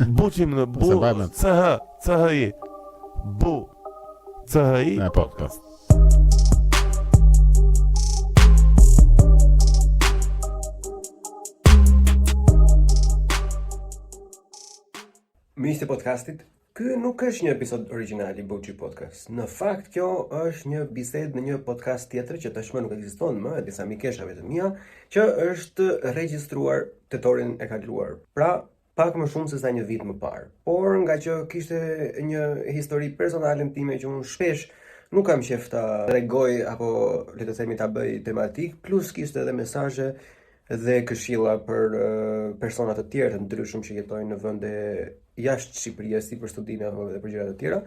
Buçi më bu Se mbaj mend. C H C H I. Bu C H I. E, po, po. Miqtë e podcastit, ky nuk është një episod origjinal i Buçi Podcast. Në fakt, kjo është një bisedë në një podcast tjetër që tashmë nuk ekziston më, e disa mikeshave të mia, që është regjistruar tetorin e kaluar. Pra, pak më shumë se sa një vit më parë. Por nga që kishte një histori personale në time që unë shpesh nuk kam qef ta tregoj apo le të themi ta bëj tematik, plus kishte edhe mesazhe dhe këshilla për persona të tjerë të ndryshëm që jetojnë në vende jashtë Shqipërisë, si për studime apo edhe për gjëra të tjera,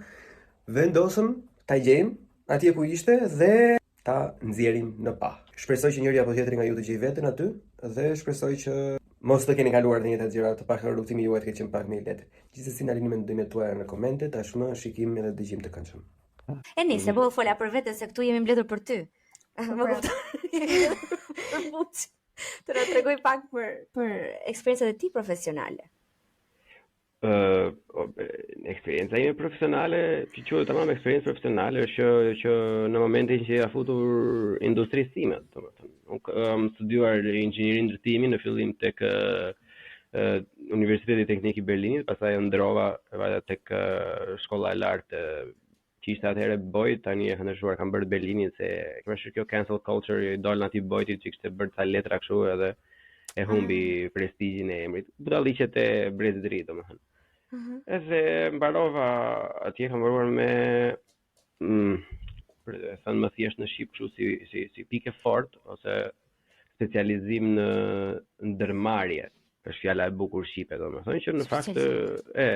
vendosëm ta gjejmë atje ku ishte dhe ta nxjerrim në pah. Shpresoj që njëri apo tjetri nga ju të gjejë veten aty dhe shpresoj që mos të keni kaluar të njëjtat gjëra, të paktën rrugëtimi juaj të ketë qenë pak më i lehtë. Gjithsesi na lini mendimet tuaja në komente, tashmë shikim edhe dëgjim të këndshëm. E nise, po fola për veten se këtu jemi mbledhur për ty. Më pra. kupton? Jemi mbledhur për Buçin. Të na tregoj pak për për eksperiencat e tij profesionale. Ë, o, e, eksperienca ime profesionale, që quhet tamam eksperiencë profesionale, është që që në momentin që ja futur industrisë sime, domethënë. Unë kam studiuar inxhinieri ndërtimi në fillim tek ë, ë, Universiteti Teknik i Berlinit, pastaj e ndrova vajta tek ë, shkolla e lartë ë, që ishte atëherë Beuth, tani e kanë ndryshuar, kanë bërë Berlinin se ke parasysh kjo cancel culture i dolën atij Beuthit që kishte bërë ca letra kështu edhe e humbi prestigjin e emrit. Budalliqet e brezit të ri, domethënë. Mhm. Edhe mbarova atje kam mbaruar me mm, për të thënë më thjesht në shqip kështu si si si pikë e fortë ose specializim në ndërmarrje. Është fjala e bukur shqipe, domethënë që në fakt e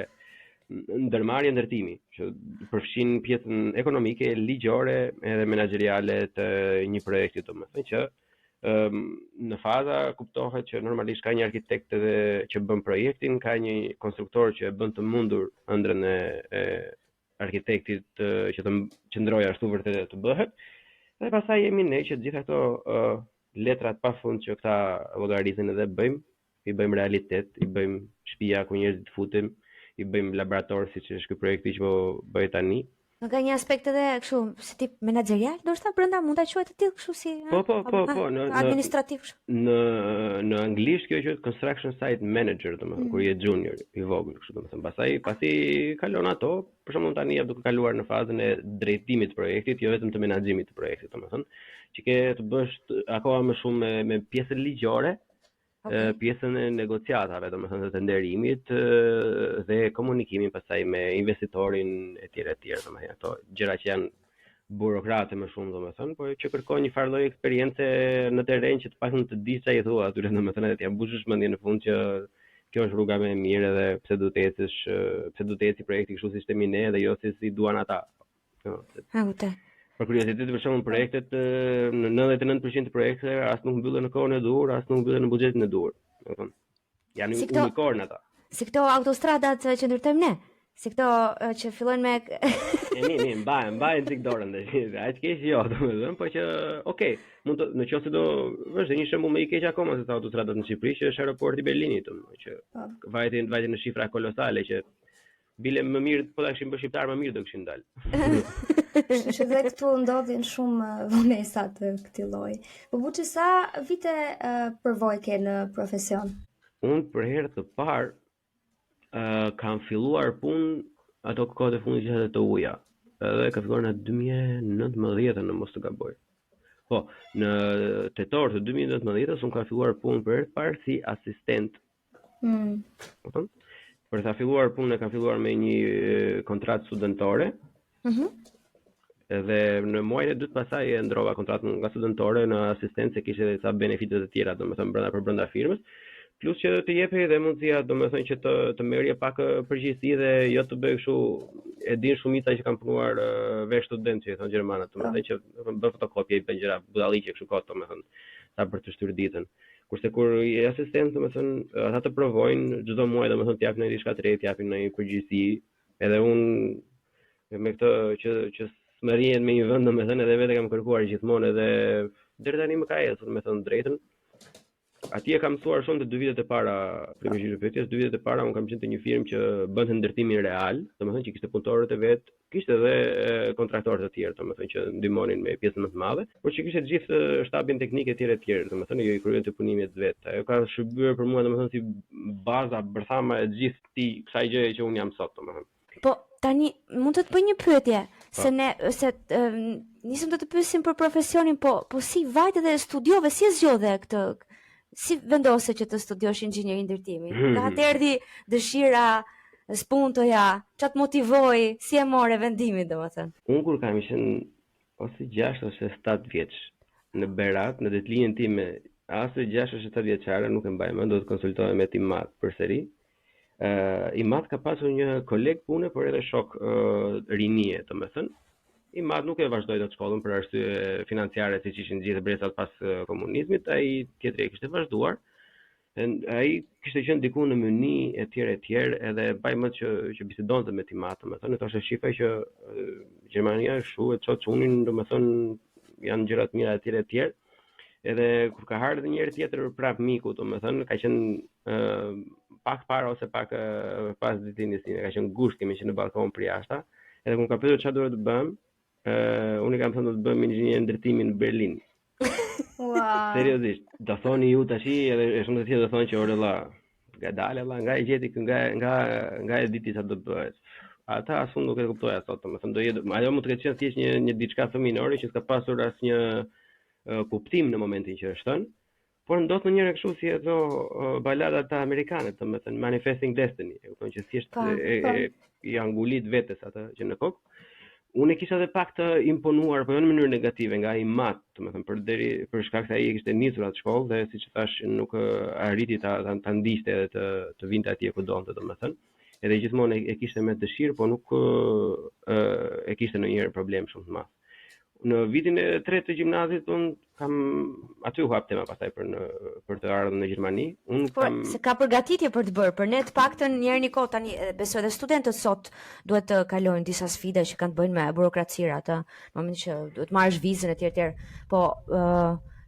ndërmarrje ndërtimi, që përfshin pjesën ekonomike, ligjore edhe menaxheriale të një projekti, domethënë që ëm në faza kuptohet që normalisht ka një arkitekt edhe që bën projektin, ka një konstruktor që e bën të mundur ëndrrën e, e arkitektit ë, që të qëndrojë ashtu vërtet e të bëhet. Dhe pastaj jemi ne që të gjitha këto ë, letrat pafund që këta llogarizin edhe bëjmë, i bëjmë realitet, i bëjmë shtëpia ku njerëzit futen, i bëjmë laborator siç është ky projekti që po bëj tani. Nuk ka një aspekt edhe kështu si tip menaxherial, ndoshta brenda mund ta quaj të tillë kështu si Po, po, po, po, në në administrativ kështu. në në anglisht kjo quhet construction site manager, domethënë Mm. kur je junior i vogël, kështu domethënë. Pastaj pasi kalon ato, për shembull tani jam duke kaluar në fazën e drejtimit të projektit, jo vetëm të menaxhimit të projektit, domethënë, që ke të bësh të- akoma më shumë me me pjesën ligjore, Okej. e, pjesën e negociatave, domethënë të tenderimit e, dhe komunikimin pastaj me investitorin e tjerë e tjerë, domethënë ato gjëra që janë burokrate më shumë domethënë, por që kërkojnë një farë lloj eksperience në terren që të paktën të dish çfarë i thua atyre domethënë edhe t'ia mbushësh mendjen në fund që kjo është rruga më e mirë edhe pse duhet të ecësh, e, pse duhet të eci projekti kështu siç themi ne dhe jo si si duan ata. Jo, se Ha, kuptoj. Për kuriozitet, për shembull, projektet e, në 99% të projekteve as nuk mbyllen në kohën e duhur, as nuk mbyllen në buxhetin e duhur. Domethënë, janë Si këto- unicorn ata. Si këto autostradat eh, që ndërtojmë ne, si këto eh, që fillojnë me E mi, mi, mbaj, mbaj çik dorën tash. Aq keq jo, domethënë, po që okay, mund të në qoftë se do vazhdoj një shembull më i keq akoma se sa autostradat në Shqipëri, që është aeroporti i Berlinit, domethënë, që Po. vajti vajti në shifra kolosale që bile më mirë po ta kishin bërë shqiptar më mirë do kishin dalë. Kështu që dhe këtu ndodhin shumë eh, vonesa të këtij lloji. Po Buçi sa vite eh, përvojë ke në profesion? Unë për herë të parë ë kam filluar punë ato kohët e fundit që isha te uja. Edhe ka filluar në 2019 në mos të gaboj. Po, në tetor të 2019-s unë kam filluar punë për herë të parë si asistent, Mm. kupton? Për ta filluar punën e kam filluar me një e, kontratë studentore, Mhm. edhe në muajin e dytë pastaj e ndrova kontratën nga studentore në asistent se kishte edhe disa benefite të tjera, domethënë brenda për brenda firmës. Plus që të jepej edhe mundësia, domethënë që të të merrje pak ë, përgjegjësi dhe jo të bëj kështu e din shumica që kanë punuar ë, vesh student që i thon gjermanët, domethënë që domethënë, bën fotokopje, i bën gjëra budalliqe kështu kot, domethënë, sa për të shtyrë ditën. Kurse kur je asistent, domethënë, ata të provojnë çdo muaj, domethënë të japin ndonjë diçka të re, të japin ndonjë përgjegjësi. Edhe unë me këtë që që s'më rrihet me një vend, domethënë edhe vetë kam kërkuar gjithmonë edhe deri tani më ka ecur, me thënë drejtën. Atje kam mësuar shumë të dy vitet e para, për t'iu përgjigjur pyetjes, dy vitet e para unë kam qenë te një firmë që bënte ndërtimin real, domethënë që kishte punëtorët e vet, kishte edhe kontraktorë të tjerë, domethënë që ndihmonin me pjesën më të madhe, por që kishte gjithë shtabin teknik etj etj, domethënë jo i kryente punimet vet. Ajo ka shërbyer për mua domethënë si baza bërthama e gjithë këtij kësaj gjëje që unë jam sot, domethënë. Po tani mund të të bëj një pyetje, po. se ne se um, nisëm të të pyesim për profesionin, po po si vajte dhe studiove, si e zgjodhe këtë si vendose që të studiosh inxhinieri ndërtimi? Hmm. Nga të erdhi dëshira spuntoja, ça të motivoi, si e more vendimin domethënë? Unë kur kam qenë ose 6 ose 7 vjeç në Berat, në ditëlindjen time, ose 6 ose 7 vjeçare, nuk e mbaj mend, do të konsultohem me tim atë përsëri. Uh, im atë ka pasur një koleg pune, por edhe shok uh, rinie, domethënë. Im atë nuk e vazhdoi dot shkollën për arsye financiare, siç ishin gjithë brezat pas komunizmit, ai tjetri e kishte vazhduar. Ai kishte qenë diku në Mynih etj etj, edhe mbaj mend që që bisedonte me tim atë, domethënë, thoshte shife që Gjermania është kështu, e çon çunin, domethënë janë gjëra të mira etj etj. Edhe kur ka ardhur një herë tjetër prap miku, domethënë, ka qenë ë pak para ose pak e, pas ditëlindjes time, ka qenë gusht, kemi qenë në ballkon përjashta. Edhe kur më ka pyetur çfarë duhet të bëhem, ë unë i kam thënë do të bëhem inxhinier ndërtimi në Berlin. Wow. Seriozisht, do thoni ju tash edhe e shumë të tjerë do thonë që ore vlla, ngadalë vlla, nga e gjeti nga nga nga e diti sa do të bëhet. Ata as unë nuk e kuptoja sot, domethënë do jetë ajo mund të ketë qenë thjesht një një diçka fëminore që s'ka pasur asnjë uh, kuptim në momentin që është thënë, por ndodh ndonjëherë kështu si ato uh, baladat amerikane, domethënë Manifesting Destiny, e kupton që thjesht Po, e, po. e, ia ngulit vetes atë që në kokë. Unë e kisha edhe pak të imponuar, po jo në mënyrë negative, nga im atë, domethënë për deri për shkak se ai e kishte nisur atë shkollë dhe siç thash nuk e, arriti ta ta, ta ndiqte edhe të të vinte atje ku donte, domethënë. Edhe gjithmonë e, e kishte me dëshirë, po nuk e, e kishte ndonjëherë problem shumë të madh. Në vitin e tretë të gjimnazit unë kam aty u hap tema pastaj për në për të ardhur në Gjermani. Unë Po, kam se ka përgatitje për të bërë, për ne të paktën një herë një kohë tani, edhe besoj edhe studentët sot duhet të kalojnë disa sfida që kanë të bëjnë me burokracirat, ë, në momentin që duhet marrësh vizën etj etj. Po, ë,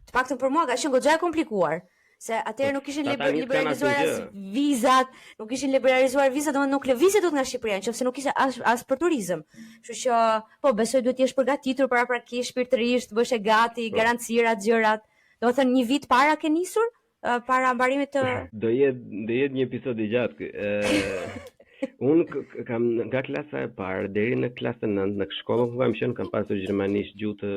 të paktën për mua ka qenë goxha e komplikuar. Se atëherë Po, nuk ishin ata liber, tani s'kan asnjë liberalizuar as gjë. vizat, nuk ishin liberalizuar vizat, domethënë nuk lëvizje dot nga Shqipëria, nëse nuk ishte as as për turizëm. Kështu që po besoj duhet të jesh përgatitur paraprakisht, shpirtërisht, të bësh e gati, Po. garancirat, gjërat. Domethënë një vit para ke nisur, ë, para mbarimit të Do jetë do jetë një episod i gjatë ky. Ë unë k- k- kam nga klasa e parë deri në klasën 9 në shkollën ku kam qenë kam pasur gjermanisht gjuhë të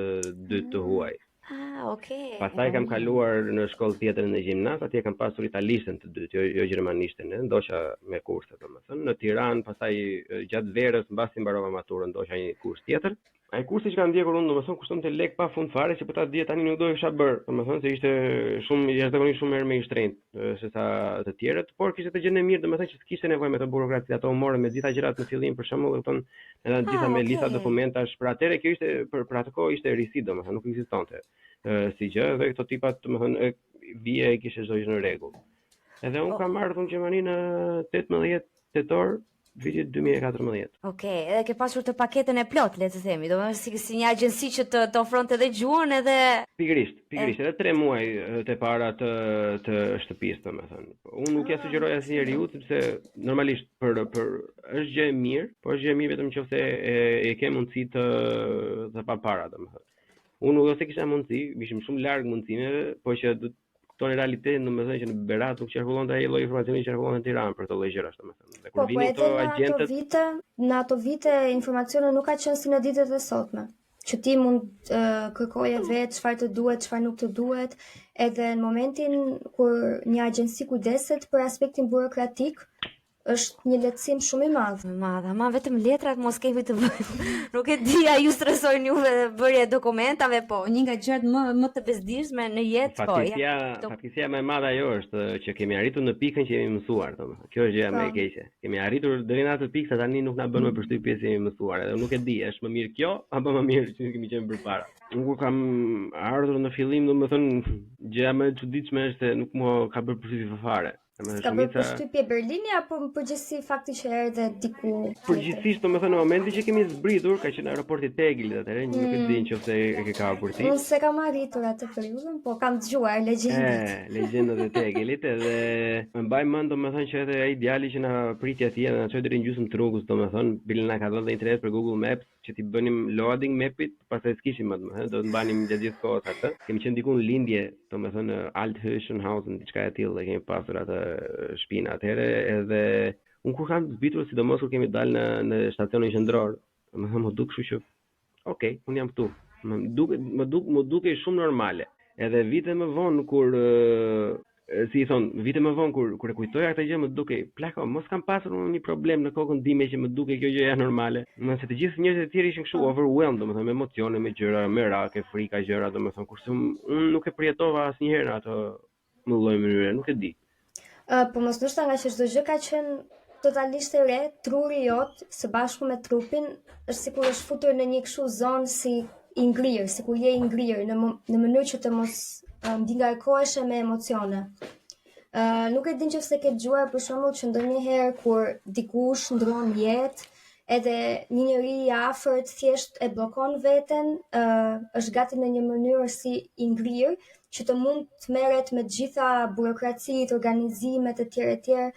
dytë të huaj. Ah, okay. Pastaj kam kaluar në shkollë tjetër në gjimnaz, atje kam pasur italishten të dytë, jo jo gjermanishten, e ndoqa me kurse, domethënë. Në Tiranë, pastaj e, gjatë verës mbasi mbarova maturën, ndoqa një kurs tjetër. Ai kursi që kam ndjekur unë, domethënë, kushtonte lek pa fund fare, që po ta dije tani nuk do e kisha bërë, domethënë se ishte shumë jashtëzakonisht shumë herë më i shtrenjtë e, se sa të tjerët, por kishte të gjën e mirë, domethënë që s'kishte nevojë me të burokraci, ato u morën me të gjitha gjërat në fillim, për shembull, e kupton, edhe të gjitha Ah, me lista okay. dokumentash, për atëherë kjo ishte për për atë kohë ishte risi, domethënë nuk ekzistonte ë, si gjë dhe këto tipat, domethënë e, vije e kishe çdo gjë në rregull. Edhe unë Po. kam ardhur në Gjermani në 18 tetor vitit 2014. Okej, edhe ke pasur të paketën e plot, le të themi, domethënë si si një agjenci që të të ofronte edhe gjuhën edhe Pikërisht, e pikërisht, edhe 3 muaj e, të para të të shtëpisë, domethënë. Unë nuk ja ah, sugjeroj asnjeriu sepse normalisht për për është gjë e mirë, po është gjë e mirë vetëm nëse e, e ke mundësi të të papara, domethënë. Unë nuk ose kisha mundësi, ishim shumë larg mundësimeve, po që do këto në realitetin, domethënë që në Berat nuk qarkullonte ai lloj informacioni që qarkullonte në Tiranë për këto lloj gjërash, domethënë. Dhe kur Po, po vinin edhe këto në ato agjentët, vite, në ato vite informacione nuk ka qenë si në ditët e sotme, që ti mund të kërkoje vetë çfarë të duhet, çfarë nuk të duhet, edhe në momentin kur një agjenci kujdeset për aspektin burokratik, është një lehtësim shumë i madh. Më madh, ama vetëm letrat mos kemi të bëjmë. Nuk e di a ju stresojnë juve bërja e dokumentave, po një nga gjërat më më të bezdisshme në jetë, po ja. Fatkeqësia, Këto fatkeqësia më e madhe ajo është që kemi arritur në pikën që jemi mësuar, domethënë. Kjo është gjëja më e Po. keqe. Kemi arritur deri në atë pikë sa tani nuk na bën më përshtypje se jemi mësuar. Edhe unë nuk e di, është më mirë kjo apo më mirë që kemi qenë përpara. Unë kur kam ardhur në fillim, domethënë, gjëja më e çuditshme është se nuk më ka bërë përshtypje fare. Domethënë Ka bërë përshtypje Berlini apo në përgjithësi fakti që erdhe diku tjetër? Përgjithësisht, domethënë në momentin që kemi zbritur, ka qenë aeroporti Tegel atëherë, mm. nuk e di nëse e ke kapur ti. Unë s'e kam arritur atë periudhën, po kam dëgjuar legjendat. E, legjendat e Tegelit edhe më mbaj mend domethënë që edhe ai djali që na priti atje na çoi deri në gjysmë të rrugës, domethënë, bile na ka dhënë dhe internet për Google Maps, që t'i bënim loading mapit, pastaj s'kishim më, domethënë, do të mbanim gjatë gjithë kohës atë. Kemi qenë diku në lindje, domethënë në Alt-Höschenhausen, diçka e tillë, e kemi pasur atë shpinë atëherë edhe unë kur kam zbritur, sidomos kur kemi dalë në në stacionin qendror, domethënë m'u duk kështu që ok, unë jam këtu. Më duk më duk m'u dukej shumë normale. Edhe vite më vonë kur si i thon, vite më vonë kur kur e kujtoja këtë gjë më dukej, plako, mos kam pasur unë një problem në kokën time që më dukej kjo gjëja normale. Nëse të gjithë njerëzit e tjerë ishin kështu po. overwhelmed, domethënë me emocione, me gjëra, me merake, frika, gjëra, domethënë kurse unë nuk e përjetova asnjëherë në atë më lloj mënyre, nuk e di. Uh, po mos ndoshta nga që çdo gjë ka qenë totalisht e re, truri jot së bashku me trupin është sikur është futur në një kështu zonë si i ngrirë, sikur je i ngrirë në në mënyrë që të mos uh, mbingarkoheshe me emocione. Uh, nuk e di nëse ke dëgjuar për shembull që ndonjëherë kur dikush ndron jetë, edhe një njeri i afërt thjesht e bllokon veten, uh, është gati në një mënyrë si i ngrirë, që të mund të merret me të gjitha burokracitë, organizimet e tjerë e tjerë.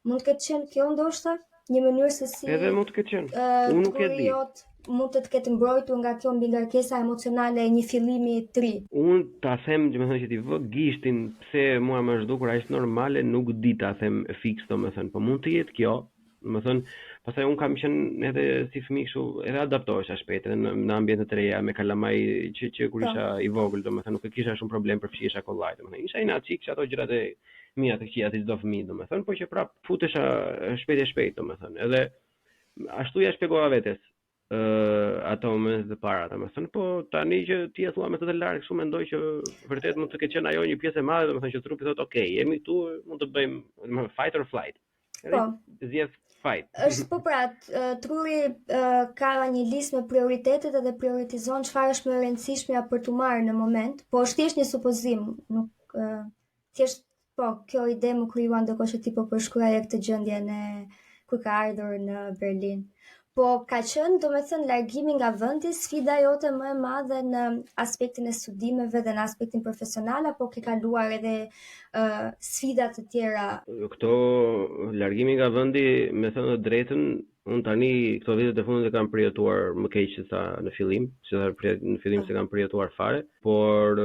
Mund të ketë qenë kjo ndoshta një mënyrë se si Edhe mund të ketë qenë. Uh, Unë nuk e di. Jot mund të të ketë mbrojtur nga kjo mbingarkesa emocionale e një fillimi të ri. Unë ta them, domethënë që t'i vë gishtin pse mua më është dukur aq normale, nuk di ta them fiks, domethënë, po mund të jetë kjo, domethënë, pastaj unë kam qenë edhe si fëmijë kështu, edhe adaptohesha shpejt edhe në, në ambiente të reja me kalamaj që që kur po. isha i vogël, domethënë nuk e kisha shumë problem përfshihesha kollaj, domethënë isha inatçi, kisha ato gjërat e mia të këqija si çdo fëmijë, domethënë, po që prap futesha shpejt e shpejt, domethënë. Edhe ashtu ja shpjegova vetes ë ato momentet e para, domethënë, po tani që ti e thua me të lartë, kështu mendoj që vërtet mund të ketë qenë ajo një pjesë e madhe, domethënë që trupi thotë, "Ok, jemi këtu, mund të bëjmë, domethënë fight or flight." Edhe po. zgjedh fight. Është po pra, truri ka një listë me prioritetet edhe prioritizon çfarë është më e rëndësishmja për t'u marrë në moment, po është thjesht një supozim, nuk Thjesht po, kjo ide m'u krijua ndërkohë që ti po përshkruaje këtë gjendjen e kur ke ardhur në Berlin. Po ka qenë, domethënë, largimi nga vendi sfida jote më e madhe në aspektin e studimeve dhe në aspektin profesional apo ke kaluar edhe uh, sfida të tjera? Këto largimi nga vendi, me thënë të drejtën, unë tani këto vitet e fundit e kam përjetuar më keq se sa në fillim, se sa në fillim s'e kam përjetuar fare, por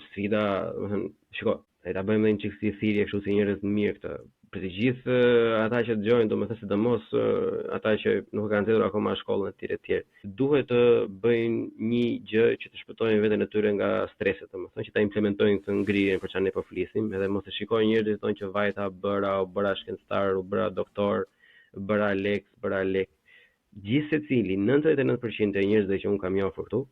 sfida, domethënë, shiko, e ta bëjmë edhe një çik si thirrje kështu si njerëz të mirë këtë. Për të gjithë ata që dëgjojnë, domethënë sidomos ata që nuk e kanë zgjedhur akoma shkollën e tjerë e tjerë, duhet të bëjnë një gjë që të shpëtojnë veten e tyre nga streset, domethënë që ta implementojnë këtë ngrirjen për çfarë ne po flisnim, edhe mos e shikojnë njerëzit thonë që vajta bëra, u bëra shkencëtar, u bëra doktor, bëra lek, bëra lek. Gjithsecili, 99% e njerëzve që unë kam njohur këtu,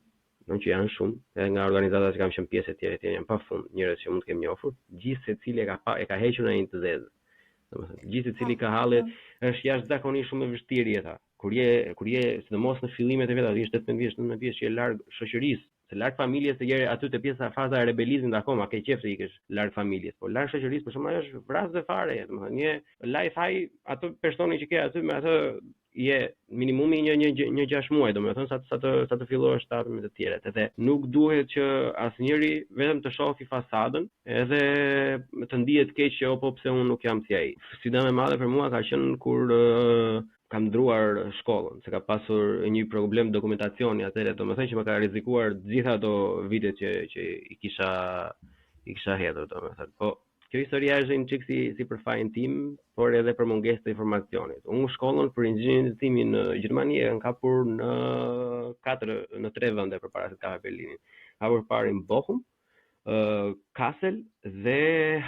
domethënë që janë shumë, edhe nga organizatat që kam qenë pjesë e tjerë e tjerë, janë pafund njerëz që mund të kem njohur, gjithsecili e ka pa, e ka hequr ndonjë të zezë. Domethënë, gjithsecili ka halle, është jashtëzakonisht shumë e vështirë jeta. Kur je, kur je sidomos në fillimet e veta, je 18 vjeç, 19 vjeç, je larg shoqërisë, se larg familjes të je aty te pjesa faza e rebelizmit akoma, ke qejf të ikësh larg familjes, po larg shoqërisë për shembull ajo është vrasëse fare, domethënë je life high atë personin që ke aty me atë je minimumi një një një 6 muaj, domethënë sa sa të sa të fillosh të hapë me të tjerët. Edhe nuk duhet që asnjëri vetëm të shohë fasadën, edhe të ndihet keq që o po pse unë nuk jam si ai. Sfida më e madhe për mua ka qenë kur uh, kam ndruar shkollën, se ka pasur një problem dokumentacioni atëherë, domethënë që më ka rrezikuar të gjitha ato vitet që që i kisha i kisha hedhur, domethënë. Po Kjo historia është një çik si si për fajin tim, por edhe për mungesë të informacionit. Unë shkollën për inxhinier ndërtimi në Gjermani e kam kapur në katër në tre vende përpara se të kapja Berlinin. Kapur parin Bochum, uh, Kassel dhe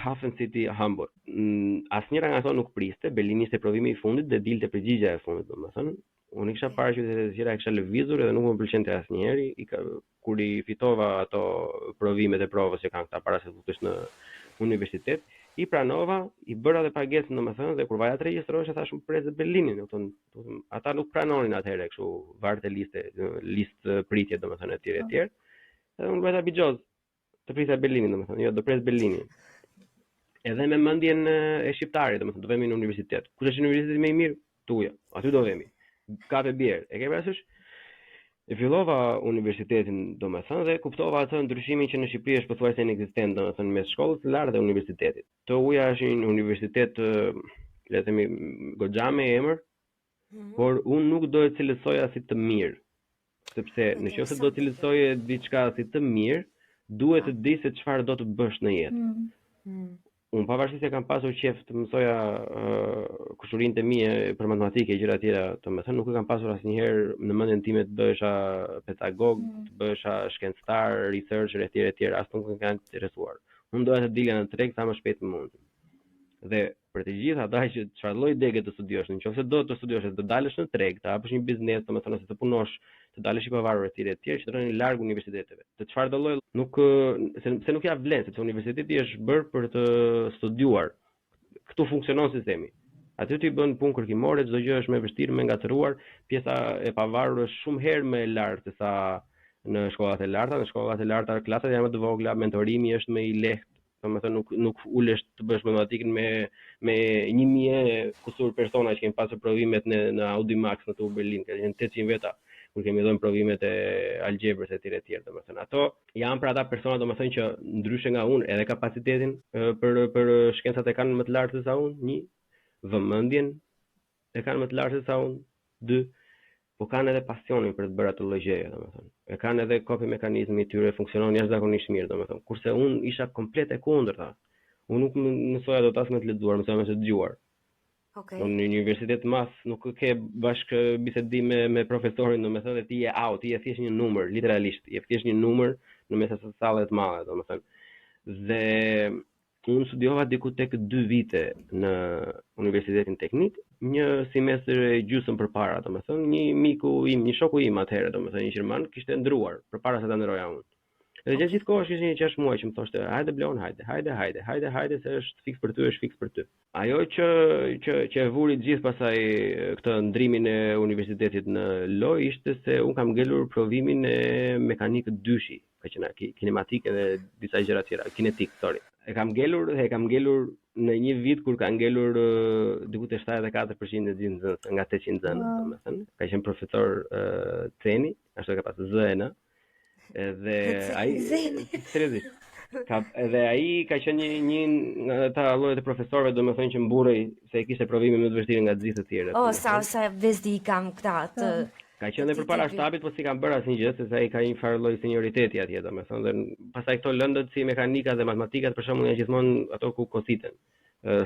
Hafen City Hamburg. Mm, asnjëra nga ato nuk priste, Berlini ishte provimi i fundit dhe dilte përgjigja e fundit, domethënë. Unë i kisha parë qytetet e tjera, kisha lëvizur edhe nuk më pëlqente asnjëherë, i ka, kur i fitova ato provimet e provës që kanë këta para se të futesh në universitet, i pranova, i bëra dhe pagesën domethënë dhe kur vaja të regjistrohesha thashë unë pres Berlinin, kupton, ata nuk pranonin atëherë kështu varte liste, listë pritje domethënë etj etj. Edhe unë vajta bixhoz, të prisja Berlinin domethënë, jo do pres Berlinin. Edhe me mendjen e shqiptarit, domethënë do vemi në universitet. Kush është universiteti më i mirë? TU-ja. Aty do vemi. Kape bjer. E ke parasysh? E fillova universitetin, domethënë, dhe kuptova atë ndryshimin që në Shqipëri është pothuajse inekzistent, domethënë mes shkollës së lartë dhe universitetit. TU-ja është një universitet, le të themi, goxha me emër, mm -hmm. por unë nuk do e cilësoja si të mirë. Sepse në qoftë se do të cilësoje diçka si të mirë, duhet të di se çfarë do të bësh në jetë. Mm. Mm. Unë pavarësisht se kam pasur qejf të mësoja uh, kushërinjtë e mi për matematikë e gjëra të tjera, domethënë nuk e kam pasur asnjëherë në mendjen time të bëhesha pedagog, mm. të bëhesha shkencëtar, researcher etj etj, as nuk më kanë interesuar. Unë doja të dilja në treg sa më shpejt të mundem. Dhe për të gjithë ata që çfarë lloj dege të studiosh, në qoftë se do të studiosh dhe të dalësh në treg, të hapësh një biznes, domethënë ose të punosh, të dalësh i pavarur etj etj, qëndroni larg universiteteve. Të çfarëdo lloj nuk se, se nuk ja vlen, sepse universiteti është bërë për të studiuar. Këtu funksionon sistemi. Aty ti bën punë kërkimore, çdo gjë është më e vështirë, më e ngatërruar, pjesa e pavarur është shumë herë më e lartë se sa në shkollat e larta, në shkollat e larta klasat janë më të vogla, mentorimi është më i lehtë, domethënë nuk nuk ulesh të bësh matematikën me me 1000 e kusur persona që kemi pasur provimet në në Audimax në TU Berlin, ka qenë 800 veta kur kemi dhënë provimet e algjebrës etj etj, domethënë ato janë për ata persona domethënë që ndryshe nga unë edhe kapacitetin për për shkencat e kanë më të lartë se sa unë, një, vëmendjen e kanë më të lartë se sa unë, dy, po kanë edhe pasionin për të bërë atë lloj gjëje, domethënë. E kanë edhe coping mekanizmi i tyre funksionon jashtëzakonisht mirë, domethënë. Kurse unë isha komplet e kundërta. Unë nuk mësoja dot as me të lexuar, mësoja me të dëgjuar. Okej. Okay. Në universitet të madh nuk ke bashkëbisedim me, me profesorin, domethënë dhe ti je out, ti je thjesht një numër, literalisht, je thjesht një numër në mes të salle të madhe, domethënë. Dhe Unë studiova diku tek 2 vite në Universitetin Teknik, një semestër e gjysmë përpara, domethënë, një miku im, një shoku im atëherë, domethënë, një gjerman, kishte ndruar përpara se ta ndroja unë. Edhe gjatë gjithë kohës ishte një 6 muaj që më thoshte, hajde Bleon, hajde, hajde, hajde, hajde, hajde se është fiks për ty, është fiks për ty. Ajo që që që e vuri gjithë pastaj këtë ndrimin e universitetit në lojë ishte se unë kam ngelur provimin e mekanikë dyshi, ka qenë kinematikë edhe disa gjëra tjera, kinetik, sorry. E kam ngelur dhe e kam ngelur në një vit kur ka ngelur diku te 74% e gjithë nxënësve, nga 800 nxënës, wow. domethënë. Ka qenë profesor uh, Ceni, ashtu e ka pas ZN. Edhe ai seriozisht. Ka edhe ai ka qenë një një nga ata llojet e profesorëve, domethënë që mburrej se e kishte provimin më të vështirë nga të gjithë të tjerët. Oh, sa sa bezdi i kam këta të po. Ka qenë dhe përpara shtabit, po s'i kam bërë asnjë gjë, sepse ai ka një farë lloj senioriteti atje, domethënë, dhe pastaj këto lëndët si mekanika dhe matematikat për shembull janë gjithmonë ato ku kositen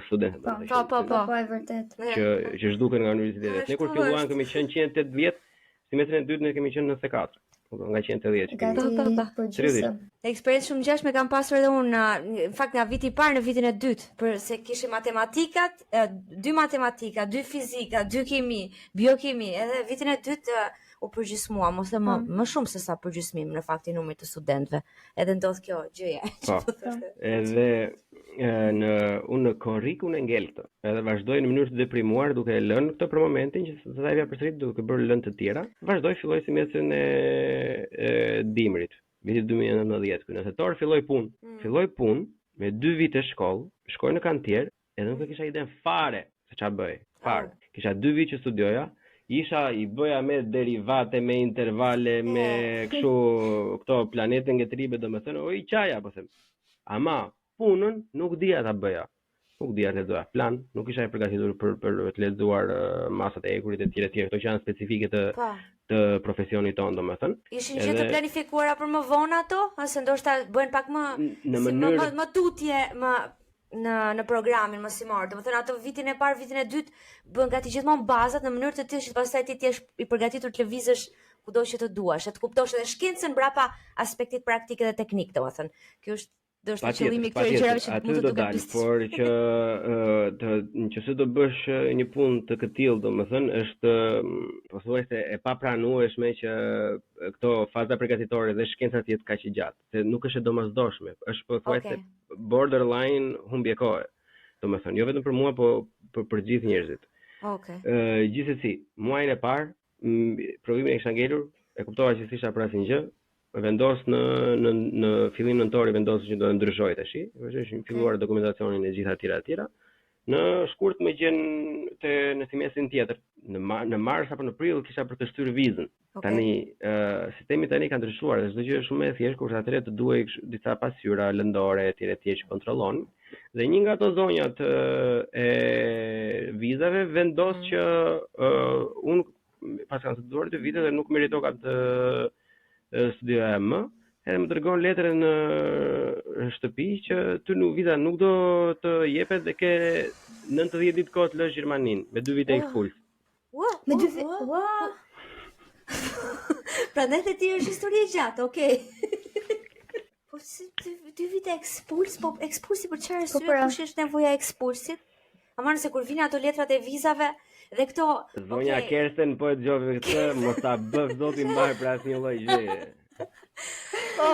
studentët, po, po, po, po, po, e vërtet. Që që zhduken nga universitetet. Ne kur filluam kemi qenë 180, semestrin e dytë ne kemi qenë 94. Po nga 180 që kemi. Po, po, po. po gjysmë. Eksperiencë shumë ngjashme kam pasur edhe unë në, në fakt nga viti i parë në vitin e dytë, për se kishim matematikat, dy matematika, dy fizika, dy kimi, biokimi, edhe vitin e dytë u përgjysmua, ose më mm. më shumë se sa përgjysmim në fakt i numrit të studentëve. Edhe ndodh kjo gjëja. Po. Edhe e, në unë në korrikun e ngel këtë. Edhe vazhdoj në mënyrë të deprimuar duke e lënë këtë për momentin që s'do ta jepja përsëri duke bërë lëndë të tjera. Vazhdoj filloj semestrin e, e dimrit, vitit 2019, ky në tetor filloj punë. Mm. Filloj punë me dy vite shkollë, shkoj në kantier, edhe nuk e kisha idenë fare se çfarë bëj. Fare. Oh. Kisha dy vite që studioja, isha i bëja me derivate, me intervale, me kështu këto planete ngetribe, domethënë, o i qaja, po them. Ama punën nuk dija ta bëja. Nuk dija të lexoja plan, nuk isha i përgatitur për për të lexuar uh, masat e hekurit e tjera e tjera, këto që janë specifike të po. të profesionit tonë, domethënë. Ishin gjë të planifikuara për më vonë ato, ose ndoshta bëhen pak më në mënyrë më, më, më tutje, më në në programin mësimor. Domethënë ato vitin e parë, vitin e dytë bën gati gjithmonë bazat në mënyrë të tillë që pastaj ti të jesh i përgatitur të lëvizësh kudo që të duash, e të kuptosh edhe shkencën mbrapa aspektit praktik edhe teknik, domethënë. Kjo është do është qëllimi i këtyre gjërave që mund të duken dal, por që të nëse do bësh një punë të këtillë, domethënë është pothuajse e papranueshme që këto faza përgatitore dhe shkenca të jetë kaq e gjatë, se nuk është e domosdoshme, është pothuajse okay. borderline humbje kohe. Domethënë, jo vetëm për mua, po për për gjithë njerëzit. Okej. Okay. Ë gjithsesi, muajin e parë provimin e kisha ngelur, e kuptova që s'isha për asnjë gjë. Vendos në në në fillim nëntori vendos që do të ndryshoj tash. Është filluar dokumentacionin e gjitha tjera tjera. Në shkurt më gjen te në semestrin tjetër. Në mar, në mars apo në prill kisha për të shtyrë vizën. Okay. Tani ë sistemi tani ka ndryshuar dhe çdo gjë është shumë më e thjeshtë kurse atëherë të duhej kështu disa pasqyra lëndore etj etj që kontrollon. Dhe një nga ato zonjat ë, e vizave vendos Mm. që ë unë pas kam studiuar dy vite dhe nuk meritoka të ë, studioja më, edhe më dërgon letrën në në shtëpi që ty nuk viza nuk do të jepet dhe ke 90 ditë kohë të lësh Gjermaninë me dy vite Ua. ekspuls. Ua, Me ua, dy vi... ua. Ua, Prandaj dhe ti është histori e gjatë, okay. Po si dy, dy vite ekspuls, po ekspulsi për çfarë Po arsye, pra. kush është nevoja e ekspulsit? Ama nëse kur vinë ato letrat e vizave dhe këto, Zonja okay, Kersten po e dëgjove këtë, mos ta bëf zoti mbar për asnjë lloj gjëje. Po,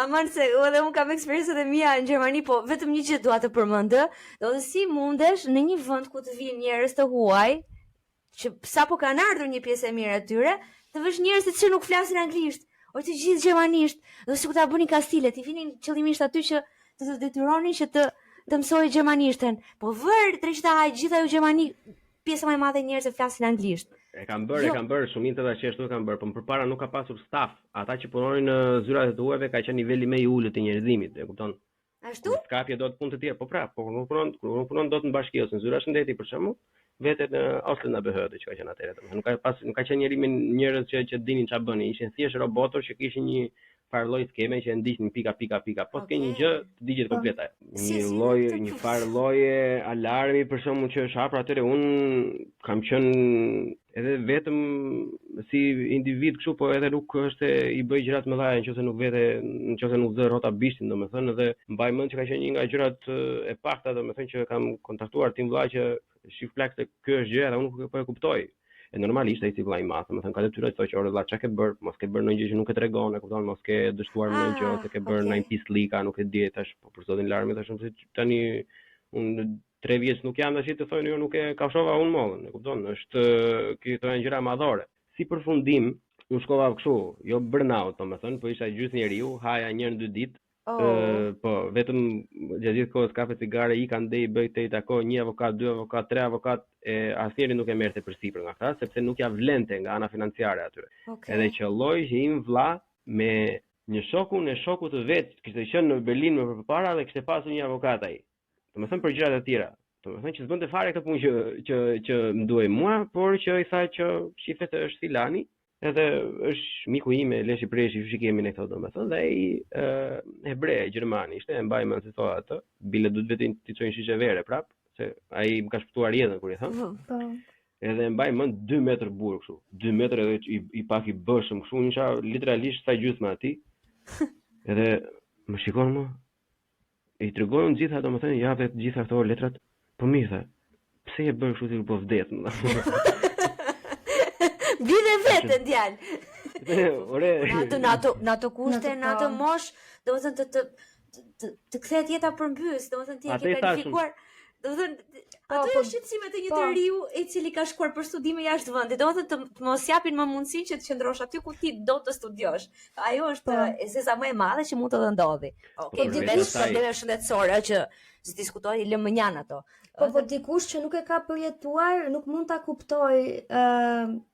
aman se edhe unë kam eksperiencët e mia në Gjermani, po vetëm një gjë dua të përmend, ë, do të si mundesh në një vend ku të vinë njerëz të huaj, që sapo kanë ardhur një pjesë e mirë e tyre, të vësh njerëz të cilët nuk flasin anglisht, o të gjithë gjermanisht, do sikur ta bënin kastile, ti vinin qëllimisht aty që të të detyronin që të të mësojë gjermanishtën. Po vër drejt ta gjithë ajo Gjermani, pjesa më e madhe e njerëzve flasin anglisht. E kam bërë, Jo. e kam bërë, shumica tash ashtu e kam bërë, po më përpara nuk ka pasur staf. Ata që punonin në zyrat e tuajve ka qenë niveli më i ulët i njerëzimit, e kupton? Ashtu? Kur s'kapje dot punë të tjera, po pra, po kur nuk punon, kur nuk punon dot në bashki ose në zyra shëndeti për shembull, vetet në Ausländer Behörde që ka qenë atëherë, domethënë nuk ka pas nuk ka qenë njeri me njerëz që që dinin çfarë bënin, ishin thjesht robotër që kishin një farë lloj skeme që e ndiqnin pika pika pika. Po s'ke një Okej. gjë, të digjet Po. komplet ajo. Si- Një si në lloj, këtë një punë? farë lloje alarmi për shembull që është hapur atëherë unë kam qenë edhe vetëm si individ kështu, po edhe nuk është se i bëj gjëra të mëdha nëse nuk vete, nëse nuk zë rrota bishtin, domethënë edhe mbaj mend që ka qenë një nga gjërat e, e pakta, domethënë që kam kontaktuar tim vëlla që shif plak se ky është gjëja dhe unë nuk po e kuptoj. E normalisht ai si vëlla i madh, domethënë ka detyrë të thotë që ore vëlla çka ke bër, mos ke bërë ndonjë gjë që nuk e tregon, e kupton, mos ke dështuar me ndonjë gjë Ah, ose ke bërë okay. ndonjë pislika, nuk e di tash, po për zotin larmi tash unë se tani unë tre vjeç nuk jam tash të thonë jo nuk e kafshova unë mollën, e kupton? Është këto janë gjëra madhore. Si përfundim, unë shkova kështu, jo burnout, domethënë, po isha gjysmë njeriu, haja një në dy ditë, Oh. Ë, po, vetëm gjatë gjithë kohës kafe cigare, i kanë ndej, bëj te i takoj një avokat, dy avokat, tre avokat, e asnjëri nuk e merrte përsipër nga këta, sepse nuk ja vlente nga ana financiare atyre. Okay. Edhe qëlloi që im vlla me një shokun e shokut të vet, kishte qenë në Berlin më përpara dhe kishte pasur një avokat ai. Domethënë për gjëra të tjera. Domethënë që s'bënte fare këtë punë që që që më duhej mua, por që i tha që shife se është filani, edhe është miku im e leshi preshi, ju që kemi ne këto domethënë, dhe ai ë hebre, gjerman ishte, e mbaj mend si thotë atë, bile duhet vetë t'i çojnë shishe vere prap, se ai më ka shpëtuar jetën kur i thënë. V- Po. Edhe e mbaj mend 2 metër burr kështu, 2 metër edhe i, i pak i bëshëm kështu, unë isha literalisht sa gjysma atij. Edhe më shikon më, i tregoj unë gjitha, domethënë, ja vetë gjitha këto letrat, po mirë tha, pse je bërë kështu sikur po vdes, më tha. Bile veten djalë. Ore, Në atë në ato në ato kushte, Në në ato atë po. mosh, domethënë të të të, të kthehet jeta përmbys, domethënë ti e Atë ke i thashëm. kalifikuar, domethënë Po, ato po, janë shqetësimet e një po. të riu i cili ka shkuar për studime jashtë vendit, domethënë të, të mos japin më mundësinë që të qëndrosh aty ku ti do të studiosh. Ajo është Po. e zeza më e madhe që mund të të ndodhi. Okej, Po, përveç dikush- problemeve shëndetësore ë, që s'diskutohet i lë mënjan ato. Po, po dikush që nuk e ka përjetuar, nuk mund ta kuptoj ë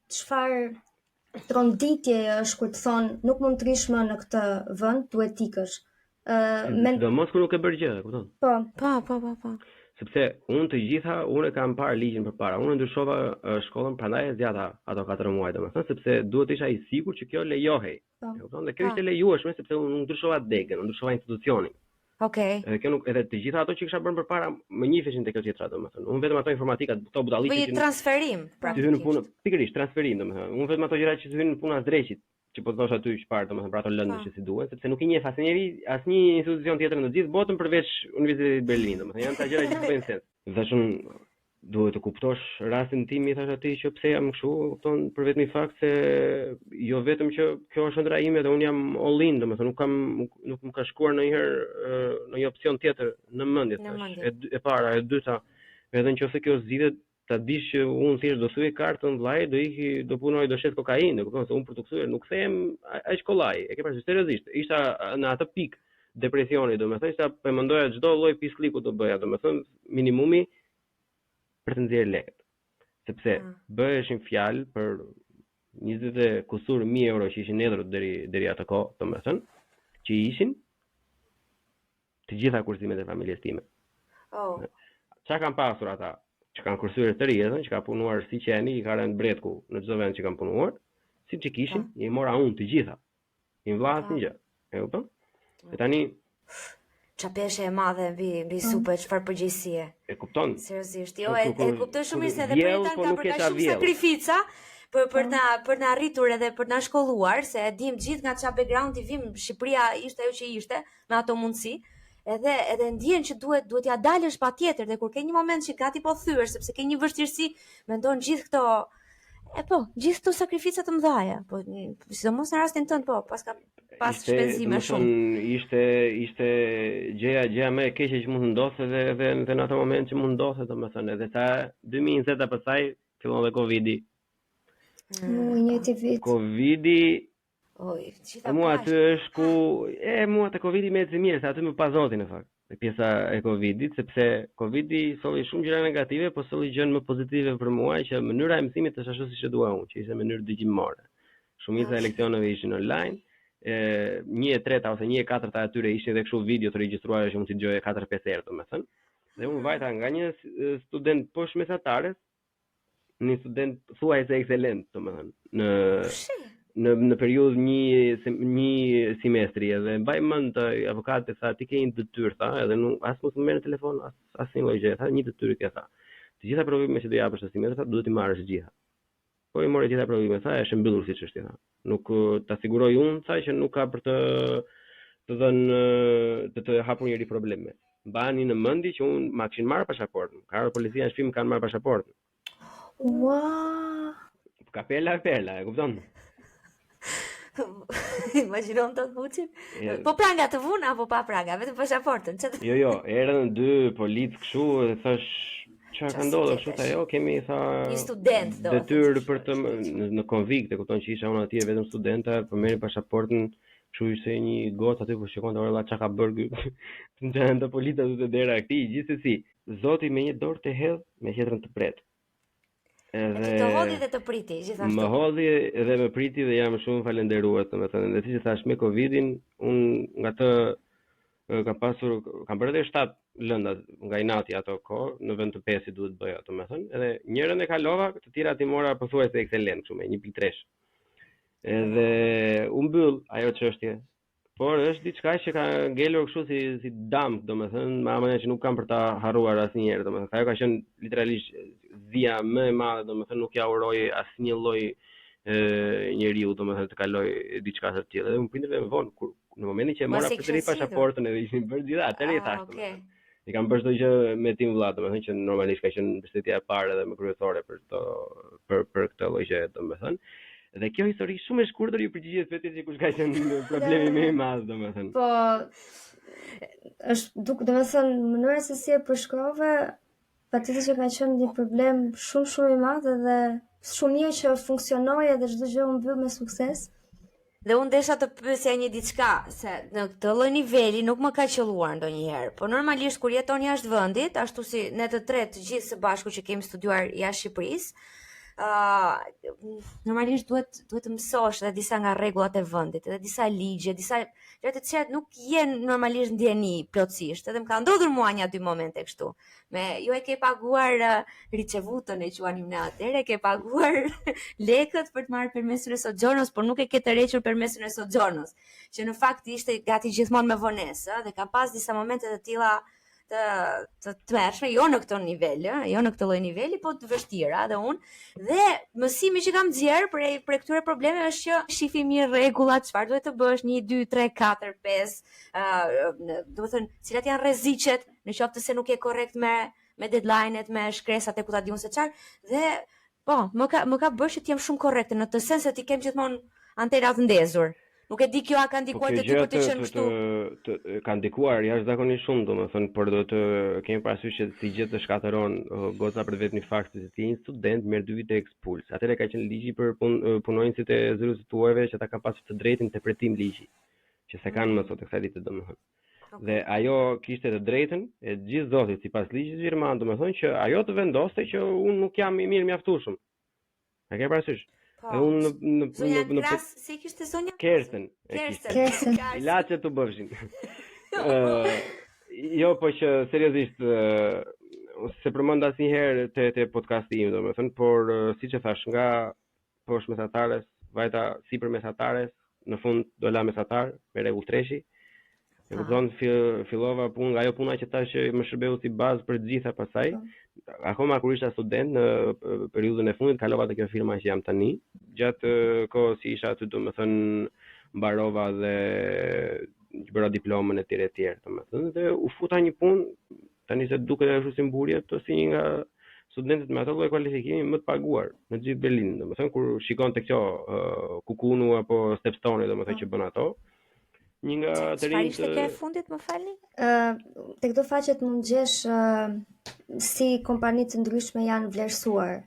çfarë tronditje është kur të thonë nuk mund të rish më në këtë vend, duhet t'ikësh. Ë men sidomos kur nuk e bërë gjë, e kupton? po, Po, po, po, po. Sepse unë të gjitha, unë e kam parë ligjin përpara. Unë ndryshova e, shkollën, prandaj e zgjata ato 4 muaj, domethënë, sepse duhet të isha i sigurt që kjo lejohej. Po. E kupton? Dhe kjo Po. ishte lejueshme sepse unë nuk ndryshova degën, unë ndryshova institucionin. Okej. Edhe kjo nuk edhe të gjitha ato që kisha bërë përpara më njiheshin te kjo tjetra, domethënë. Unë vetëm ato informatikat, këto Po budalliqe një që nuk transferim të hynë në punë, praktikisht. pikërisht transferim domethënë. Unë vetëm ato gjëra që të hynë në punë as dreqit, që po thosh aty çfarë domethënë për ato lëndë Po. që si duhen, sepse nuk i njeh asnjëri, asnjë institucion tjetër në gjithë botën përveç Universitetit të Berlinit, domethënë janë ta gjëra që s'bëjnë sens. Dhe Thash unë duhet të kuptosh rastin tim, i thash atij që pse jam kështu, kupton, për vetëm fakt se jo vetëm që kjo është ëndra ime dhe unë jam all in, domethënë nuk kam nuk, nuk më ka shkuar ndonjëherë ë, ndonjë opsion tjetër në mendje, Në thash. mendje. E, dy- e para, e dyta, edhe nëse kjo zgjidhet, Ta dish që unë thjesht do thyej kartën vllai, do iki, do punoj, do shes kokainë, e kupton se unë për t'u kthyer nuk kthehem aq kollaj. E ke parasysh seriozisht. Isha në atë pikë depresioni, domethënë sa po mendoja çdo lloj pislliku do bëja, domethënë minimumi për të nxjerrë lekët. Sepse mm. bëheshin fjalë për 20 e kusur mijë euro që ishin hedhur deri deri atë kohë, domethënë, që ishin të gjitha kursimet e familjes time. Oh. Ça kanë pasur ata që kanë kursyer tërë jetën, që ka punuar si qeni, i ka rënë bretku në çdo vend që kanë punuar, siç i kishin, oh. i mora unë të gjitha. Im vlla asnjë gjë. E kupton? E tani Ça peshe e madhe mbi mbi mm. supe, çfarë përgjegjësie. E kupton? Seriozisht, jo, e, e kuptoj shumë mirë se edhe për ta po ka bërë shumë sakrifica për për na për na rritur edhe për na shkolluar, se e dim gjithë nga ça background-i vim, Shqipëria ishte ajo që ishte me ato mundësi. Edhe edhe ndjen që duhet duhet t'ia dalësh patjetër dhe kur ke një moment që gati po thyhesh sepse ke një vështirësi, mendon gjithë këto E po, gjithë këto sakrifica të mëdha, po sidomos në rastin tënd po, paska pas ishte, shpenzime shumë. Ishte ishte gjëja gjëja më e keqe që mund të ndodhte edhe edhe edhe në atë moment që mund ndodhte, domethënë, edhe sa 2020-a pastaj fillon dhe Covidi. Mm, i njëjti vit. Covidi Oj, gjitha Mua aty është ku e mua te Covidi më eci mirë, se aty më pa zoti në fakt. Te pjesa e Covidit, sepse Covidi solli shumë gjëra negative, po solli gjën më pozitive për mua që mënyra e mësimit është ashtu siç e dua unë, që ishte mënyrë dëgjimore. Shumica e leksioneve ishin online, e një e treta ose një e katërta e tyre ishin edhe kështu video të regjistruara që mund t'i dëgjoje 4-5 herë, domethënë. Dhe unë vajta nga një student poshtë mesatares një student thuajse ekselent, domethënë, në në në periudhë një një semestri edhe mbaj mend avokati tha ti ke një detyrë tha edhe nuk as mos më merr në telefon as asnjë lloj gjëje tha një detyrë ke tha të gjitha provimet që do japësh në semestër tha duhet t'i marrësh të gjitha po i more të gjitha provimet tha është mbyllur si çështje tha Nuk ta siguroj unë, tha që nuk ka për të të dhënë të të hapur njeri probleme. Mbani në mendje që unë ma kishin marrë pasaportën. Ka ardhur policia në shtëpi më kanë marrë pasaportën. Ua! Ka perla e perla, e kupton? Imagjinon të Buçin. Po pranga të vunë apo pa pranga, vetëm pasaportën. Ç'të? Jo, jo, erdhën dy policë kështu dhe thash Çfarë ka ndodhur kështu tha jo, kemi tha një student do. Detyrë për të në, në konvikt, e kupton që isha unë atje vetëm studenta, po merrin pasaportën, kështu ishte një gocë aty po shikonte ore valla çka ka bërë ky. Të nxjerrin të policët te dera e këtij, gjithsesi. Zoti me një dorë të hedh, me tjetrën të pret. Edhe të hodhi dhe të priti, gjithashtu. Më hodhi dhe më priti dhe jam shumë falënderues, domethënë, dhe siç e thash me Covidin, unë nga të kam pasur kam bërë edhe 7 lënda nga inati ato kohë, në vend të 5 duhet bëja, domethënë, edhe njërën e kalova, të tjerat i mora pothuajse ekselent, kështu me 1.3. Edhe u mbyll ajo çështje. Por është diçka që ka ngelur kështu si si damkë, domethënë, ma mendja që nuk kam për ta harruar asnjëherë, domethënë, ajo ka qenë literalisht zia më e madhe, domethënë nuk ja uroj asnjë lloj e njeriu, domethënë të kaloj diçka të tillë. Edhe unë prindërve më vonë kur në momentin që e mora përsëri pasaportën edhe ishin bërë gjithë atëherë i ah, thashë. Okay. I kam bërë çdo gjë me tim vëlla, domethënë që normalisht ka qenë mbështetja e parë edhe më kryesore për këto për për këtë lloj gjëje, domethënë. Dhe kjo histori shumë e shkurtër ju përgjigjet pyetjes se kush ka qenë problemi më i madh, domethënë. Po është duk, domethënë mënyra se si e përshkrove Patjetër që ka qenë një problem shumë shumë i madh edhe shumë mirë që funksionoi edhe çdo gjë u mbyll me sukses. Dhe unë desha të pyesja një diçka, se në këtë lloj niveli nuk më ka qëlluar ndonjëherë. Po normalisht kur jeton jashtë vendit, ashtu si ne të tre të gjithë së bashku që kemi studiuar jashtë Shqipërisë, ë uh, normalisht duhet duhet të mësosh edhe disa nga rregullat e vendit, edhe disa ligje, disa gjëra të cilat nuk je normalisht në dijeni plotësisht. Edhe më ka ndodhur mua nja dy momente kështu. Me jo e ke paguar uh, ricevutën e quanim ne atëherë, e ke paguar lekët për të marrë permesun e soggiornos, por nuk e ke tërhequr permesun e soggiornos, që në fakt ishte gati gjithmonë me vonesë, ë, dhe kam pas disa momente të tilla të të tmerrshme, jo në këtë nivel, ë, jo në këtë lloj niveli, po të vështira dhe unë. Dhe mësimi që kam nxjerr prej prej këtyre problemeve është që shifi mirë rregullat, çfarë duhet të bësh, 1 2 3 4 5, ë, do të thënë, cilat janë rreziqet, në qoftë se nuk je korrekt me me deadline-et, me shkresat e ku ta di unë se çfarë, dhe po, më ka më ka bërë që të jem shumë korrekte në të sens se t'i kem gjithmonë antenat ndezur. Nuk e di kjo a ka Po ndikuar kjo te ty gjë për të të qenë të kështu. të, të ka ndikuar jashtëzakonisht shumë, domethënë, por do të kemi parasysh që si gjë të shkatërron uh, goca për vetëm fakt se ti je një student merr dy vite ekspuls. Atëherë ka qenë ligji për pun, uh, punonjësit e zyrës së tuajve që ata kanë pasur të drejtën interpretim ligji, që s'e kanë më sot e kësaj dite domethënë. Dhe ajo kishte të drejtën e gjithë zotit sipas ligjit gjerman, domethënë që ajo të vendoste që unë nuk jam i mirë mjaftueshëm. E ke parasysh? Po. Dhe unë në në Zonja në, në, Kras, si kishte zonja? Kersten e kishte. Kersten. Kersten. Ilaçe të bëfshin. Ë, jo, po që seriozisht ë, se përmend asnjëherë te te podcasti im, domethënë, por ë, siç e thash, nga poshtë mesatares, vajta sipër mesatares, në fund dola mesatar me rregull treshi. E Pa. kupton, fill, fillova punë nga ajo puna që tash që më shërbeu si bazë për të gjitha pastaj. Po. Akoma kur isha student në e, periudhën e fundit kalova te kjo firma që jam tani. Gjatë e, kohës që isha aty, domethënë mbarova dhe bëra diplomën e tjerë e tjerë, domethënë dhe u futa një punë tani se duket ashtu si mburje, të si një nga studentët me ato lloj kualifikimi më të paguar në gjithë Berlinin, domethënë kur shikon tek kjo uh, Kukunu apo Stepstone, domethënë që bën ato, një nga të Çfarë ishte rinjtë kjo e fundit, më falni? Ë, te këto faqet mund gjesh ë, si kompani të ndryshme janë vlerësuar.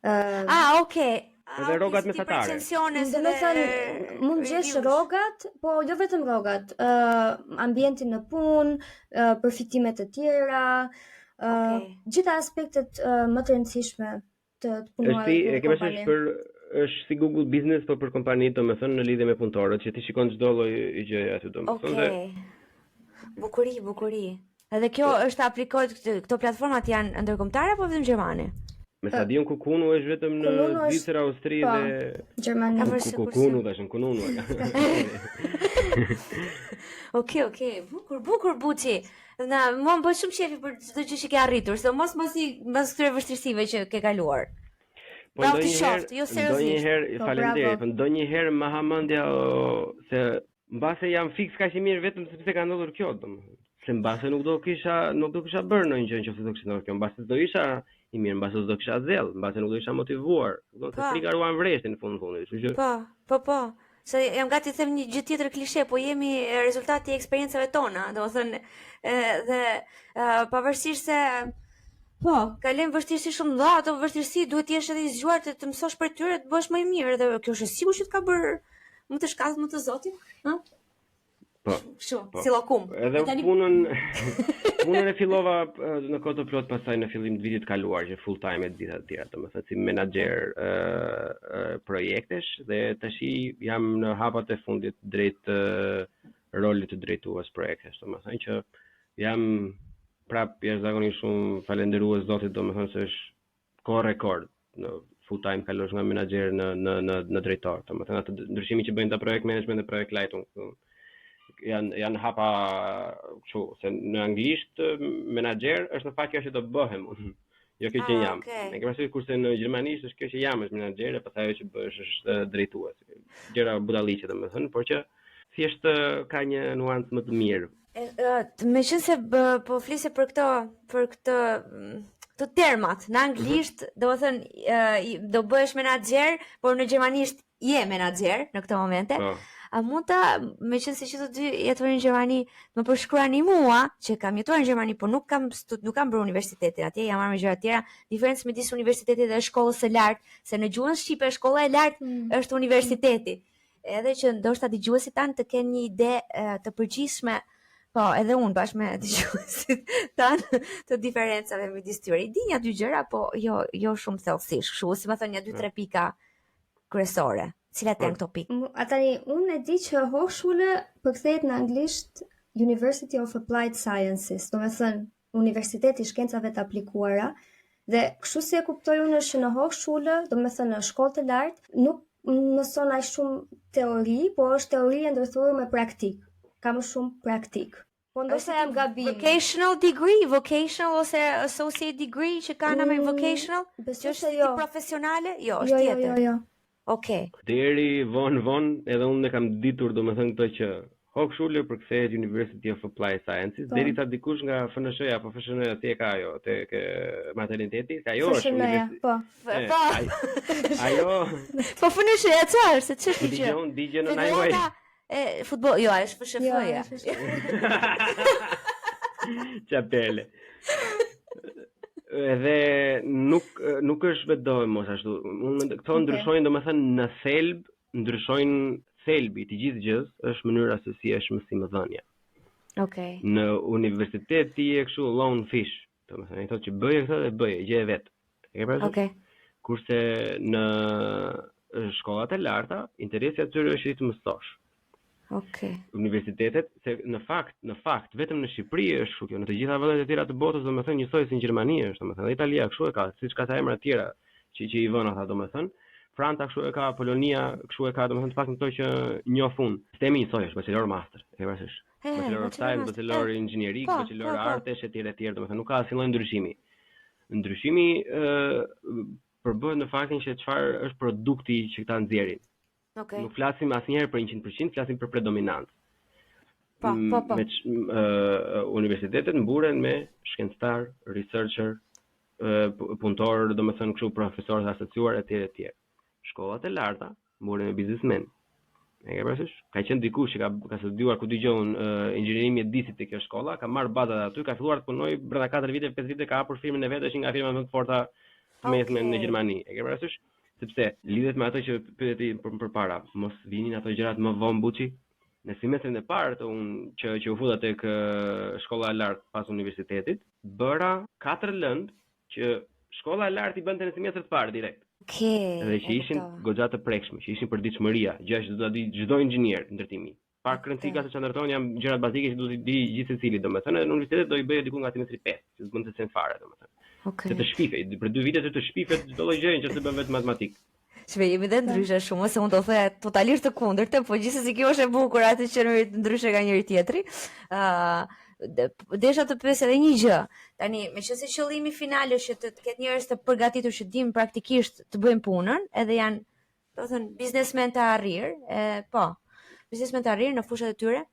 Ë, Ah, okay. Ah, Edhe okay, rrogat si tip mesatare. recensiones Do me thënë, edhe mund gjesh reviews. rrogat, po jo vetëm rrogat, ë ambientin në punë, ë përfitimet e tjera, ë Okej. gjitha aspektet ë, më të rëndësishme të të Është punuarit si, në e një ke parasysh kompani. për është si Google Business po për kompani, domethënë në lidhje me punëtorët, që ti shikon çdo lloj gjëje aty domethënë dhe Okej. Bukuri, bukuri. Edhe kjo është aplikohet këtë- këto platformat janë ndërkombëtare apo vetëm gjermane? me sa di unë Kukunu është vetëm në Kununu është- Zvicër, Austri po. dhe Gjermani. Ka Ku- vërse ku- kurse. Kukunu tash, në Kununu. Okej, okej, bukur, bukur Buçi. Na mua më bën shumë qefi për çdo gjë që ke arritur, sidomos mbasi mbas këtyre vështirësive që ke kaluar. Po Bravo të ndonjëherë, qoftë, jo seriozisht. ndonjëherë, Po, faleminderit, bravo. po ndonjëherë më ha mendja o, se mbase jam fiks kaq i mirë vetëm sepse ka ndodhur kjo, domethënë. Se mbase nuk do kisha, nuk do kisha bërë ndonjë gjë nëse do kishte ndodhur kjo, mbase do isha i mirë, mbase do kisha zell, mbase nuk do isha motivuar. Do të Po. frika ruan vreshtin në fund fundit, kështu që Po, po, po. Se jam gati të them një gjë tjetër klishe, po jemi e, rezultati i eksperiencave tona, domethënë e, dhe e, pavarësisht se po, kalojmë vështirësi shumë të mëdha, ato vështirësi duhet të jesh edhe i zgjuar të, të mësosh prej tyre, të bëhesh më i mirë dhe kjo është e sigurt që të ka bërë më të shkathët, më të zotin, ë? po. Kështu, Po. si llokum. Edhe Dhe tani punën punën e fillova e, në kohë të plot pastaj në fillim të vitit të kaluar që full time e të gjitha të tjera, domethënë si menaxher ë ë, projektesh dhe tashi jam në hapat e fundit drejt ë, rolit të drejtues projektesh, domethënë që jam prap jashtëzakonisht shumë falendërues Zotit, domethënë se është kohë rekord në full time kalosh nga menaxher në në në në drejtor, domethënë atë ndryshimi që bëjnë ta project management dhe project lightung, janë janë hapa kështu, se në anglisht menaxher është në fakt kjo që do bëhem unë. Jo kjo që Ah, jam. okay. E ke parasysh kurse në gjermanisht është kjo që jam është menaxher e pastaj ajo që bëhesh është eh, drejtues. Gjëra budalliqe domethënë, por që thjesht eh, ka një nuancë më të mirë. E, e, të- Me qenë se bë, po flise për këto, për këtë, mm, këto termat, në anglisht, do të thënë, e, i- do bëhesh menaxher, por në gjermanisht je menaxher në këto momente. Po. A mund ta, me qenë se që të dy jetoni në Gjermani, më përshkruani mua, që kam jetuar në Gjermani, por nuk kam stud, nuk kam bërë universitetin atje, jam marrë me gjëra të tjera, diferencë midis universitetit dhe shkollës së lartë, se në gjuhën shqipe shkolla e lartë Mm. është universiteti. Edhe që ndoshta dëgjuesit tanë të kenë një ide e, të përgjithshme, po edhe unë bashkë me dëgjuesit tanë të diferencave midis tyre. I di një dy gjëra, po jo jo shumë thellësisht, kështu, si më thënë një dy tre pika kryesore. Cilat janë këto pikë? Mu- A tani, unë e di që Hochschule përkthehet në anglisht University of Applied Sciences, do me thënë Universiteti i Shkencave të Aplikuara, dhe kështu si e kuptoj unë është që në Hochschule, do me thënë në shkollë të lartë, nuk mëson aq shumë teori, po është teori e ndërthurur me praktik. Ka më shumë praktik. Po ndoshta jam gabim. Vocational degree, vocational ose associate degree që kanë mm, Mm, vocational, që Besoj është se si jo. profesionale? Jo, Jo, është jo, tjetër. jo, jo. Okej. Deri vonë vonë edhe unë e kam ditur domethënë këtë që Hochschule përkthehet University of Applied Sciences, Po. derisa dikush nga FNSH-ja apo FSHN-ja si e ka ajo tek e, materniteti, se ajo është FSHN-ja, universi- po. E, Po, ai- ajo po FNSH-ja çfarë është? Se ç'është po kjo gjë? dëgjon digjen në highway. Federata. E futboll, jo, ajo është FSHF-ja. Jo, Çapele. Edhe nuk nuk është medoemos ashtu. Unë mendoj këto okay. ndryshojnë domethënë në thelb, ndryshojnë thelbi të gjithë gjës, është mënyra se si është mësimdhënia. Okej. Okay. Në universitet ti je kështu lone fish, domethënë i thotë që bëje këtë dhe bëje, gjëje vetë. E ke parasysh? Okej. Okay. Kurse në shkollat e larta, interesi atyre është që të mësosh. Okej. Okay. Universitetet, se në fakt, në fakt, vetëm në Shqipëri është kështu kjo, në të gjitha vendet e tjera të botës, domethënë njësoj si në Gjermani është, domethënë dhe Italia kështu e ka, siç ka ca emra të tjera që që i vënë ata domethënë. Franca kështu e ka, Polonia kështu e ka, domethënë të paktën këto që njoh unë. Sistemi njësoj është bachelor master, e ke parasysh? Bachelor of science, bachelor inxhinierik, po, bachelor po, po. artesh etj etj, domethënë nuk ka asnjë lloj ndryshimi. Ndryshimi ë përbëhet në faktin që çfarë është produkti që këta nxjerrin. Okay. Nuk flasim asnjëherë për 100%, flasim për predominancë. Po, po, po. Me uh, universitetet mburen me shkencëtar, researcher, punëtor, domethënë kështu profesorë të asociuar etj etj. Shkollat e larta mburen me biznesmen. E ke parasysh? Ka qenë dikush që ka ka studiuar ku di unë uh, inxhinieri mjedisi te kjo shkolla, ka marrë bazat aty, ka filluar të punojë brenda 4 viteve, 5 vite ka hapur firmën e vet, është një nga firmat më të forta të mesme okay. në Gjermani. E ke parasysh? Sepse lidhet me ato që pyete ti për përpara, mos vinin ato gjërat më vonë Buçi. Në semestrin e parë të unë që që u futa tek shkolla e lartë pas universitetit, bëra katër lëndë që shkolla e lartë i bënte në semestër të parë direkt. Okej. Dhe që ishin goxha të prekshme, që ishin përditshmëria, gjëja që do ta di çdo inxhinier ndërtimi. Pak rëndësi ka se çfarë ndërton janë gjërat bazike që duhet t'i di gjithsecili, domethënë në universitet do i bëje diku nga semestri 5, që s'bënte sens fare, domethënë. Okej. Se të shpifej, për dy vite të shpifet çdo lloj gjëje nëse bën vetëm matematikë. Shpe, jemi dhe ndryshe shumë, se unë do thoja totalisht të kundërtën, po gjithsesi kjo është e bukur atë që qenurit ndryshe nga njëri tjetri. Ë uh, desha të pyes edhe një gjë. Tani, meqenëse qëllimi final është që të, të ketë njerëz të përgatitur që dinë praktikisht të bëjnë punën, edhe janë, do të thënë, biznesmen të arrirë, e, po, biznesmen të arrirë në fushat e tyre.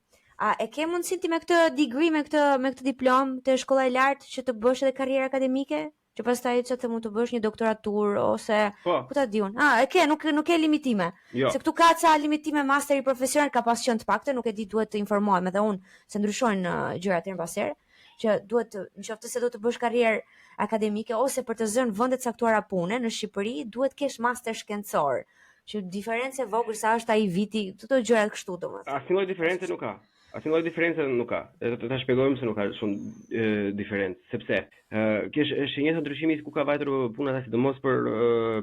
A e ke mundësinë ti me këtë degree, me këtë me këtë diplomë të shkolla e lartë që të bësh edhe karrierë akademike? Që pastaj që të mund të bësh një doktoraturë ose po. ku ta di unë. Ah, e ke, nuk nuk ke limitime. Jo. Se këtu ka ca limitime masteri profesional ka pas qenë të paktën, nuk e di duhet të informohem edhe unë se ndryshojnë uh, gjërat herë pas here, që duhet të nëse do të bësh karrierë akademike ose për të zënë vende të caktuara pune në Shqipëri, duhet kesh master shkencor. Që diferencë e vogël sa është ai viti, këto gjërat kështu domethënë. Asnjë lloj diference nuk ka. Asnjë lloj diference nuk ka. Edhe të ta shpjegojmë se nuk ka shumë e, diferencë, sepse ë kjo është është e njëjta ndryshimi ku ka vajtur puna ta sidomos për e,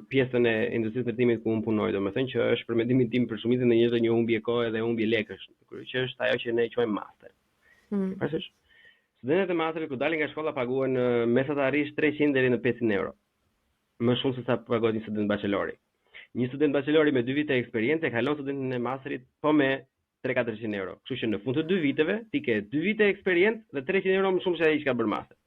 pjesën e industrisë ndërtimit ku unë punoj, domethënë që është për mendimin tim për shumicën e njerëzve një humbje kohe dhe humbje lekësh, që është ajo që ne e quajmë master. Mm. Parasysh? Studentët e masterit kur dalin nga shkolla paguhen mesatarisht 300 deri në 500 euro. Më shumë se sa paguhet një student bachelori. Një student bachelori me 2 vite eksperiencë e kalon studentin e masterit po me 3-400 euro. Kështu që në fund të dy viteve ti ke 2 vite eksperiencë dhe 300 euro më shumë se ai që ka bërë master.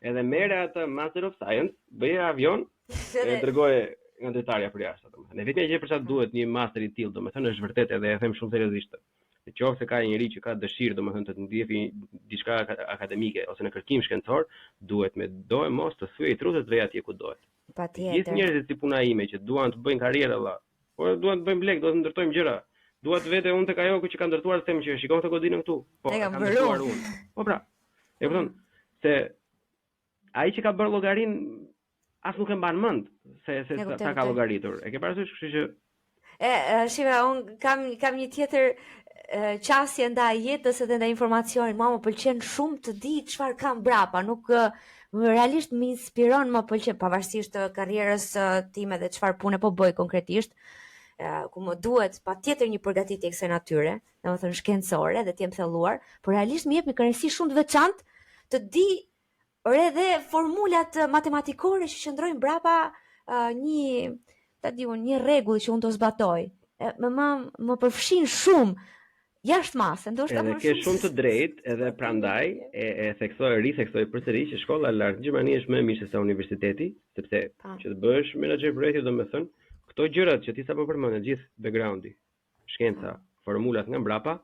Edhe merre atë Master of Science, bëje avion, e dërgoje nga dritarja për jashtë, domethënë. E vetmja gjë për çfarë duhet një master i tillë, domethënë është vërtet edhe e them shumë seriozisht. Në qoftë se ka një njeri që ka dëshirë, domethënë të ndjekë diçka akademike ose në kërkim shkencor, duhet me doemos të thyejë trutë të vejë atje ku dohet. Patjetër. Gjithë njerëzit si puna ime që duan të bëjnë karrierë valla, Po duan të bëjmë lek, duan të ndërtojmë gjëra. Dua të vete unë tek ajo që ka ndërtuar të them që shikon këtë godinën këtu. Po, e kam ndërtuar unë. Po pra. E kupton se ai që ka bërë llogarin as nuk e mban mend se se sa ka llogaritur. E ke parasysh, kështu që E, e shive, unë kam kam një tjetër qasje ndaj jetës edhe ndaj informacionit. Mua më pëlqen shumë të di çfarë kam brapa, nuk më realisht më inspiron, më pëlqen pavarësisht të karrierës time dhe çfarë pune po bëj konkretisht, ku më duhet patjetër një përgatitje e kësaj natyre, domethënë shkencore dhe të jem thelluar, por realisht më jep një kënaqësi shumë të veçantë të di Ore dhe formulat matematikore që qëndrojnë brapa uh, një, ta di unë, një rregull që unë do zbatoj. E, më më më përfshin shumë jashtë mase, ndoshta më shumë. Edhe ke shumë të drejtë, edhe prandaj e e theksoj, ritheksoj përsëri që shkolla e lartë në Gjermani është më e mirë se sa universiteti, sepse pa. që të bëhesh menaxher projekti domethënë, këto gjërat që ti sapo përmende, gjithë backgroundi, shkenca, formulat nga mbrapa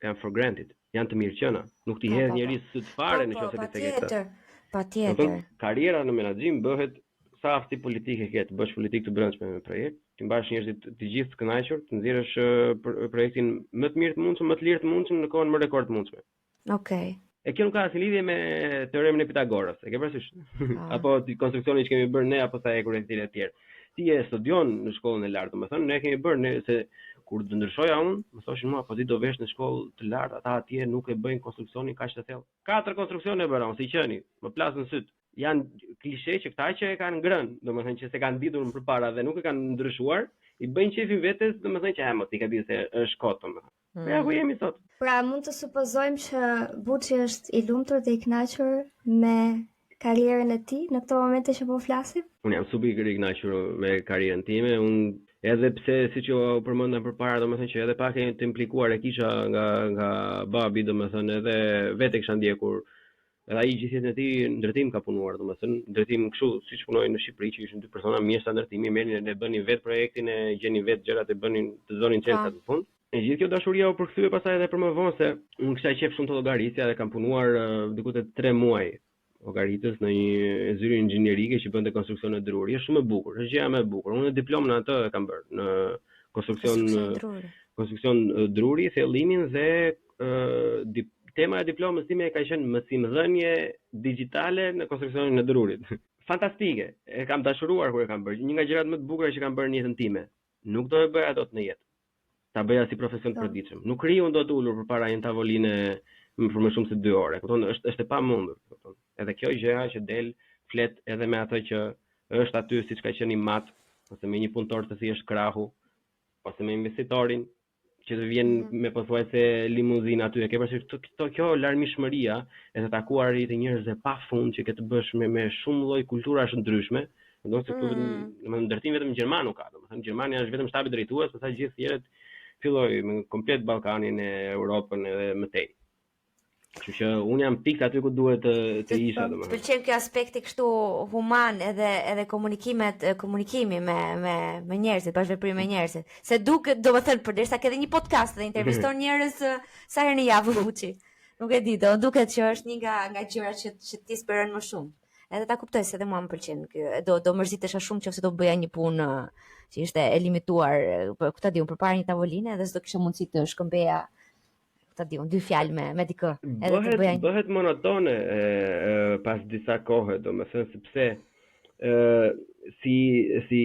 janë for granted, janë të mirëqena, nuk t'i po, hedh po, njeri po. sytë fare në qoftë se ti s'e ke këtë. Patjetër. Karriera në menaxhim bëhet Sa aftësi politike ke të bësh politikë të brendshme me projekt, të mbash njerëzit të gjithë të kënaqur, të nxjerrësh projektin më të mirë të mundshëm, më të lirë të mundshëm në kohën më rekord të mundshme. Okej. Okay. E kjo nuk ka asnjë lidhje me teoremën e Pitagorës, e ke parasysh? Ah. apo konstruksionin që kemi bërë ne apo sa hekur e tjerë e tjerë. Ti e studion në shkollën e lartë, domethënë ne kemi bërë ne se kur të ndryshoja unë, më thoshin mua, po ti do vesh në shkollë të lartë, ata atje nuk e bëjnë konstruksionin kaq të thellë. Katër konstruksione bëra unë si qeni, më plasën sytë. Janë klishe që këta që e kanë ngrënë, domethënë që s'e kanë ditur më përpara dhe nuk e kanë ndryshuar, i bëjnë qejfin vetes, domethënë që e mo ti ke di se është kot, domethënë. Mm. Ja ku jemi sot. Pra mund të supozojmë që Buçi është i lumtur dhe i kënaqur me karrierën e tij në këto momente që po flasim? Unë jam super i kënaqur me karrierën time. Unë edhe pse siç ju përmenda përpara, domethënë që edhe pak e të implikuar e kisha nga nga babi, domethënë edhe vetë e kisha ndjekur Edhe ai gjithë jetën e tij ndërtim ka punuar, domethënë ndërtim kështu siç punoi në Shqipëri që ishin dy persona mjeshtra ndërtimi, merrnin e bënin vetë projektin e gjenin vetë gjërat e bënin të zonin çelësat në fund. E gjithë kjo dashuria u përkthye pastaj edhe për më vonë se unë kisha qejf shumë të llogarisja dhe kam punuar diku te 3 muaj llogaritës në një zyrë inxhinierike që bënte konstruksione druri. Është shumë e bukur, është gjëja më e bukur. Unë diplomën në atë e kam bërë në konstruksion druri. Konstruksion druri, thellimin dhe ë tema e diplomës time ka qenë mësimdhënie digjitale në konstruksionin e drurit. Fantastike. E kam dashuruar kur e kam bërë. Një nga gjërat më të bukura që kam bërë në jetën time. Nuk do e bëja dot në jetë. Ta bëja si profesion të po. përditshëm. Nuk rri unë dot ulur përpara një tavoline më për më shumë se 2 orë. Kupton? Është është e pamundur, kupton? Edhe kjo gjëja që del flet edhe me atë që është aty siç ka qenë im atë ose me një punëtor të thjeshtë krahu ose me investitorin që të vjen mm -hmm. me pothuajse limuzinë aty. E ke parasysh këto, këto kjo larmishmëria e të takuarit të njerëzve pa fund që ke të bësh me me shumë lloj kulturash të ndryshme, do të thotë mm -hmm. domethënë ndërtim vetëm gjerman nuk ka, domethënë Gjermania është vetëm shtabi drejtues, pastaj gjithë tjerët filloi me komplet Ballkanin e Europën edhe më tej. Kështu që unë jam fiks aty ku duhet të të isha domethënë. Të pëlqen ky aspekti kështu human edhe edhe komunikimet, komunikimi me me me njerëzit, bashkëveprimi me njerëzit. Se duket, domethënë, përderisa ke edhe një podcast dhe interviston njerëz sa herë në javë Buçi. Nuk e di, do duket që është një nga nga gjërat që që të inspiron më shumë. Edhe ta kuptoj se edhe mua më pëlqen ky. Do do mërzitesha shumë nëse do bëja një punë që ishte e limituar, po ku ta di unë përpara një tavoline dhe s'do kisha mundësi të shkëmbeja ta di unë, dy fjalë me me dikë. Edhe të bëja një... bëhet monotone e, e, pas disa kohe, domethënë sepse ë si si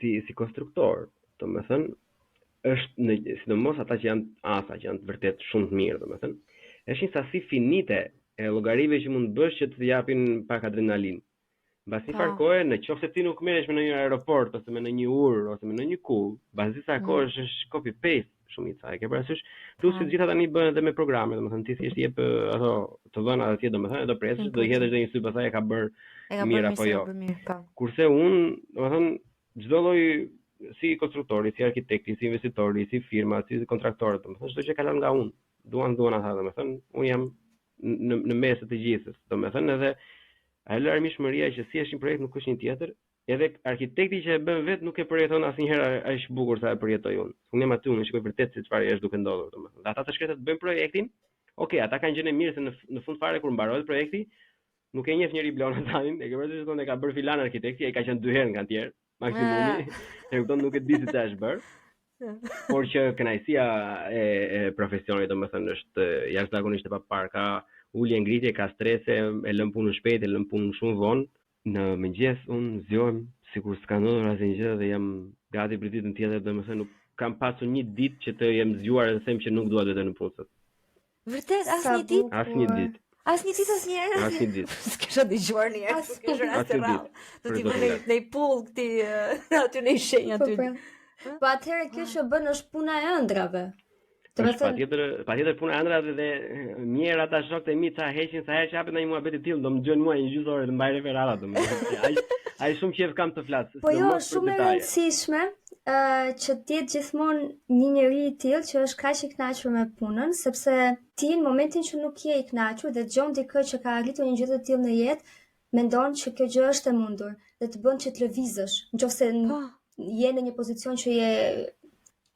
si si konstruktor, domethënë është në sidomos ata që janë asa që janë të vërtet shumë të mirë, domethënë, është një sasi finite e llogarive që mund të bësh që të japin pak adrenalinë. Mbas një farë kohe, në qoftë se ti nuk merresh me ndonjë aeroport ose me ndonjë urë ose me ndonjë kullë, mbas disa mm. kohësh është copy paste shumica, e ke parasysh? Plus që të gjitha tani bëhen edhe me programe, domethënë ti thjesht jep ato të dhënat atje, domethënë do presësh, do i hedhësh dhe një sy pastaj e ka bërë mirë apo jo. Mirë, po. Kurse unë, domethënë çdo lloj si konstruktori, si arkitekti, si investitori, si firma, si kontraktorët, domethënë çdo gjë kalon nga unë. Duan duan ata, domethënë unë jam në në mes të të gjithës. Domethënë edhe ajo larmishmëria që si është një projekt nuk është një tjetër, edhe arkitekti që e bën vet nuk e përjeton asnjëherë aq bukur sa e përjetoj unë. Unë jam aty, unë shikoj vërtet se çfarë është duke ndodhur, domethënë. Dhe ata të shkretët bëjnë projektin. Okej, ata kanë gjënë e mirë se në në fund fare kur mbarohet projekti, nuk e njeh njeri Blona Tanin, e ke parasysh thonë e ka bërë filan arkitekti, ai ka qenë dy herë në kantier, maksimumi. E kupton, nuk e di si ça është bërë. Por që kënaqësia e, e profesionit, domethënë, është jashtëzakonisht e paparë. Ka ulje ngritje, ka strese, e lëm punën shpejt, e lëm punën shumë vonë. Në mëngjes unë zgjohem sikur s'ka ndodhur asnjë gjë dhe jam gati për ditën tjetër, domethënë nuk kam pasur një ditë që të jem zgjuar dhe them që nuk dua të vete në punë sot. Vërtet, asnjë ditë? Asnjë ditë. Asnjë ditë asnjëherë. Asnjë ditë. S'kisha dëgjuar një herë, s'kisha rast të rrallë. Do t'i vënë në pull këtij aty në shenjë aty. Po, pra. po atëherë kjo që bën është puna e ëndrrave. Do të thënë patjetër, patjetër puna e ëndrrave dhe mjerë ata shokët e mi ca heqin sa herë që hapet ndonjë muhabet i tillë, do më dëgjojnë mua një gjysmë ore të mbaj referata domethënë. Ai ai shumë qejf kam të flas. Po jo, është shumë e rëndësishme, që të jetë gjithmonë një njeri i tillë që është kaq i kënaqur me punën, sepse ti në momentin që nuk je i kënaqur dhe dëgjon dikë që ka arritur një gjë të tillë në jetë, mendon që kjo gjë është e mundur dhe të bën që të lëvizësh. Nëse po. je në një pozicion që je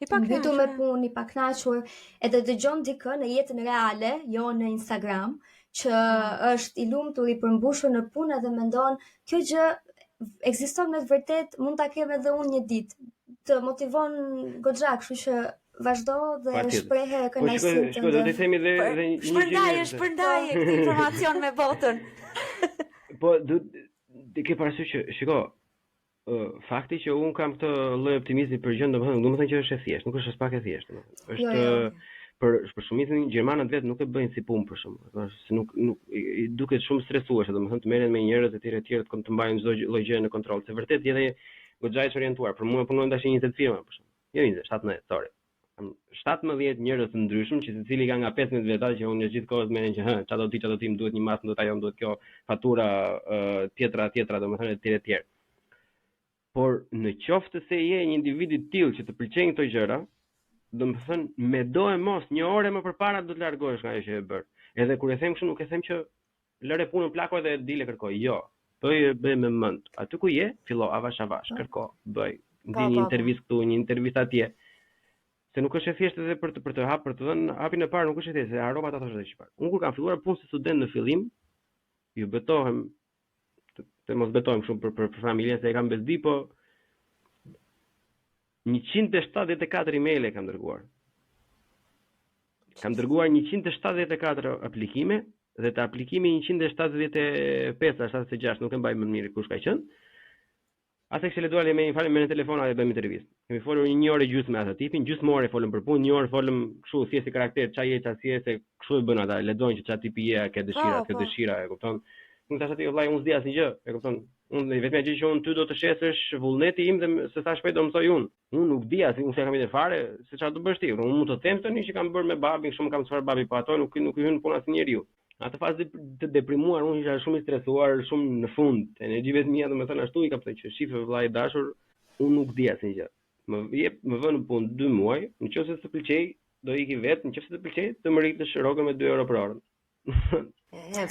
i mbytur me punë, i pakënaqur, edhe dëgjon dikë në jetën reale, jo në Instagram, që mm. është i lumtur, i përmbushur në punë dhe mendon kjo gjë. ekziston me të vërtet, mund ta kem edhe unë një ditë. Të motivon goxha, kështu që vazhdo dhe shprehe po, kënaqësinë tënde. Po, do të themi dhe dhe një gjë. Shpërndaje, shpërndaje këtë informacion me botën. Po, do të ke parasysh që shiko, fakti që un kam këtë lloj optimizmi për gjën, domethënë, domethënë që është e thjeshtë, nuk është aspak e thjeshtë, domethënë. Është jo, jo. për për shumicën gjermanët vetë nuk e bëjnë si punë për shembull, domethënë se nuk nuk i, i duket shumë stresuese, domethënë të merren me njerëz e tjerë e tjerë, të të mbajnë çdo lloj gjëje në kontroll, se vërtet je edhe goxha i çorientuar. Për mua punojnë tash 20 firma për shembull. Jo 20, 17, sorry. Kam 17 njerëz të ndryshëm që secili ka nga 15 veta që unë gjithë kohës merrem që hë, çfarë do ti, çfarë do ti, më duhet një masë, më duhet ajo, më duhet kjo, fatura, uh, tjetra, tjetra, domethënë etj etj. Por në qoftë se je një individ i tillë që të pëlqejnë këto gjëra, domethënë me do e mos një orë më përpara do të largohesh nga ajo që e bërë. Edhe kur e them kështu nuk e them që lëre punën plako edhe dile kërko. Jo. Bëj bëj me mend. Aty ku je, fillo avash avash, po. kërko, bëj. Ndi po, një po, intervistë këtu, një intervistë atje. Se nuk është e thjeshtë edhe për të për të hap për të dhënë hapin e parë nuk është e thjeshtë, se harrova ta thosha çfarë. Unë kur kam filluar punë si student në fillim, ju betohem të, të mos betohem shumë për për, për familjen se e kam bezdi, po 174 emaile kam dërguar. Kam dërguar 174 aplikime dhe te aplikimi 175 a 76, nuk e mbaj mend mirë kush ka qenë. As e kisha lexuar emailin fare më në telefon ajo bëmë intervistë. Kemi folur një, një orë e gjysmë me atë tipin, gjysmë ore folëm për punë, një orë folëm kështu thjesht si karakter, ça je, ça si je, se kështu e bën ata, lexojnë që ça tipi je, ke dëshira, po, ke po. dëshira, e kupton? Unë thashë atij vëllai, unë s'di asnjë gjë, e kupton? Unë e vetmja gjë që unë ty do të shes është vullneti im dhe se sa shpejt do mësoj unë. Unë nuk di as, unë s'e kam ide fare se çfarë do bësh ti. Unë mund të them tani që kam bërë me babin, kështu më ka mësuar babi, po ato nuk nuk i hyn në punë asnjë njeriu. Në atë fazë të deprimuar, unë isha shumë i stresuar, shumë në fund të energjive të mia, domethënë ashtu i kam thënë që shife vëllai i dashur, unë nuk di asnjë gjë. Më jep, më vë në punë 2 muaj, në qoftë se s'të pëlqej, do iki vet, në qoftë se të pëlqej, të më rritësh rrogën me 2 euro për orën.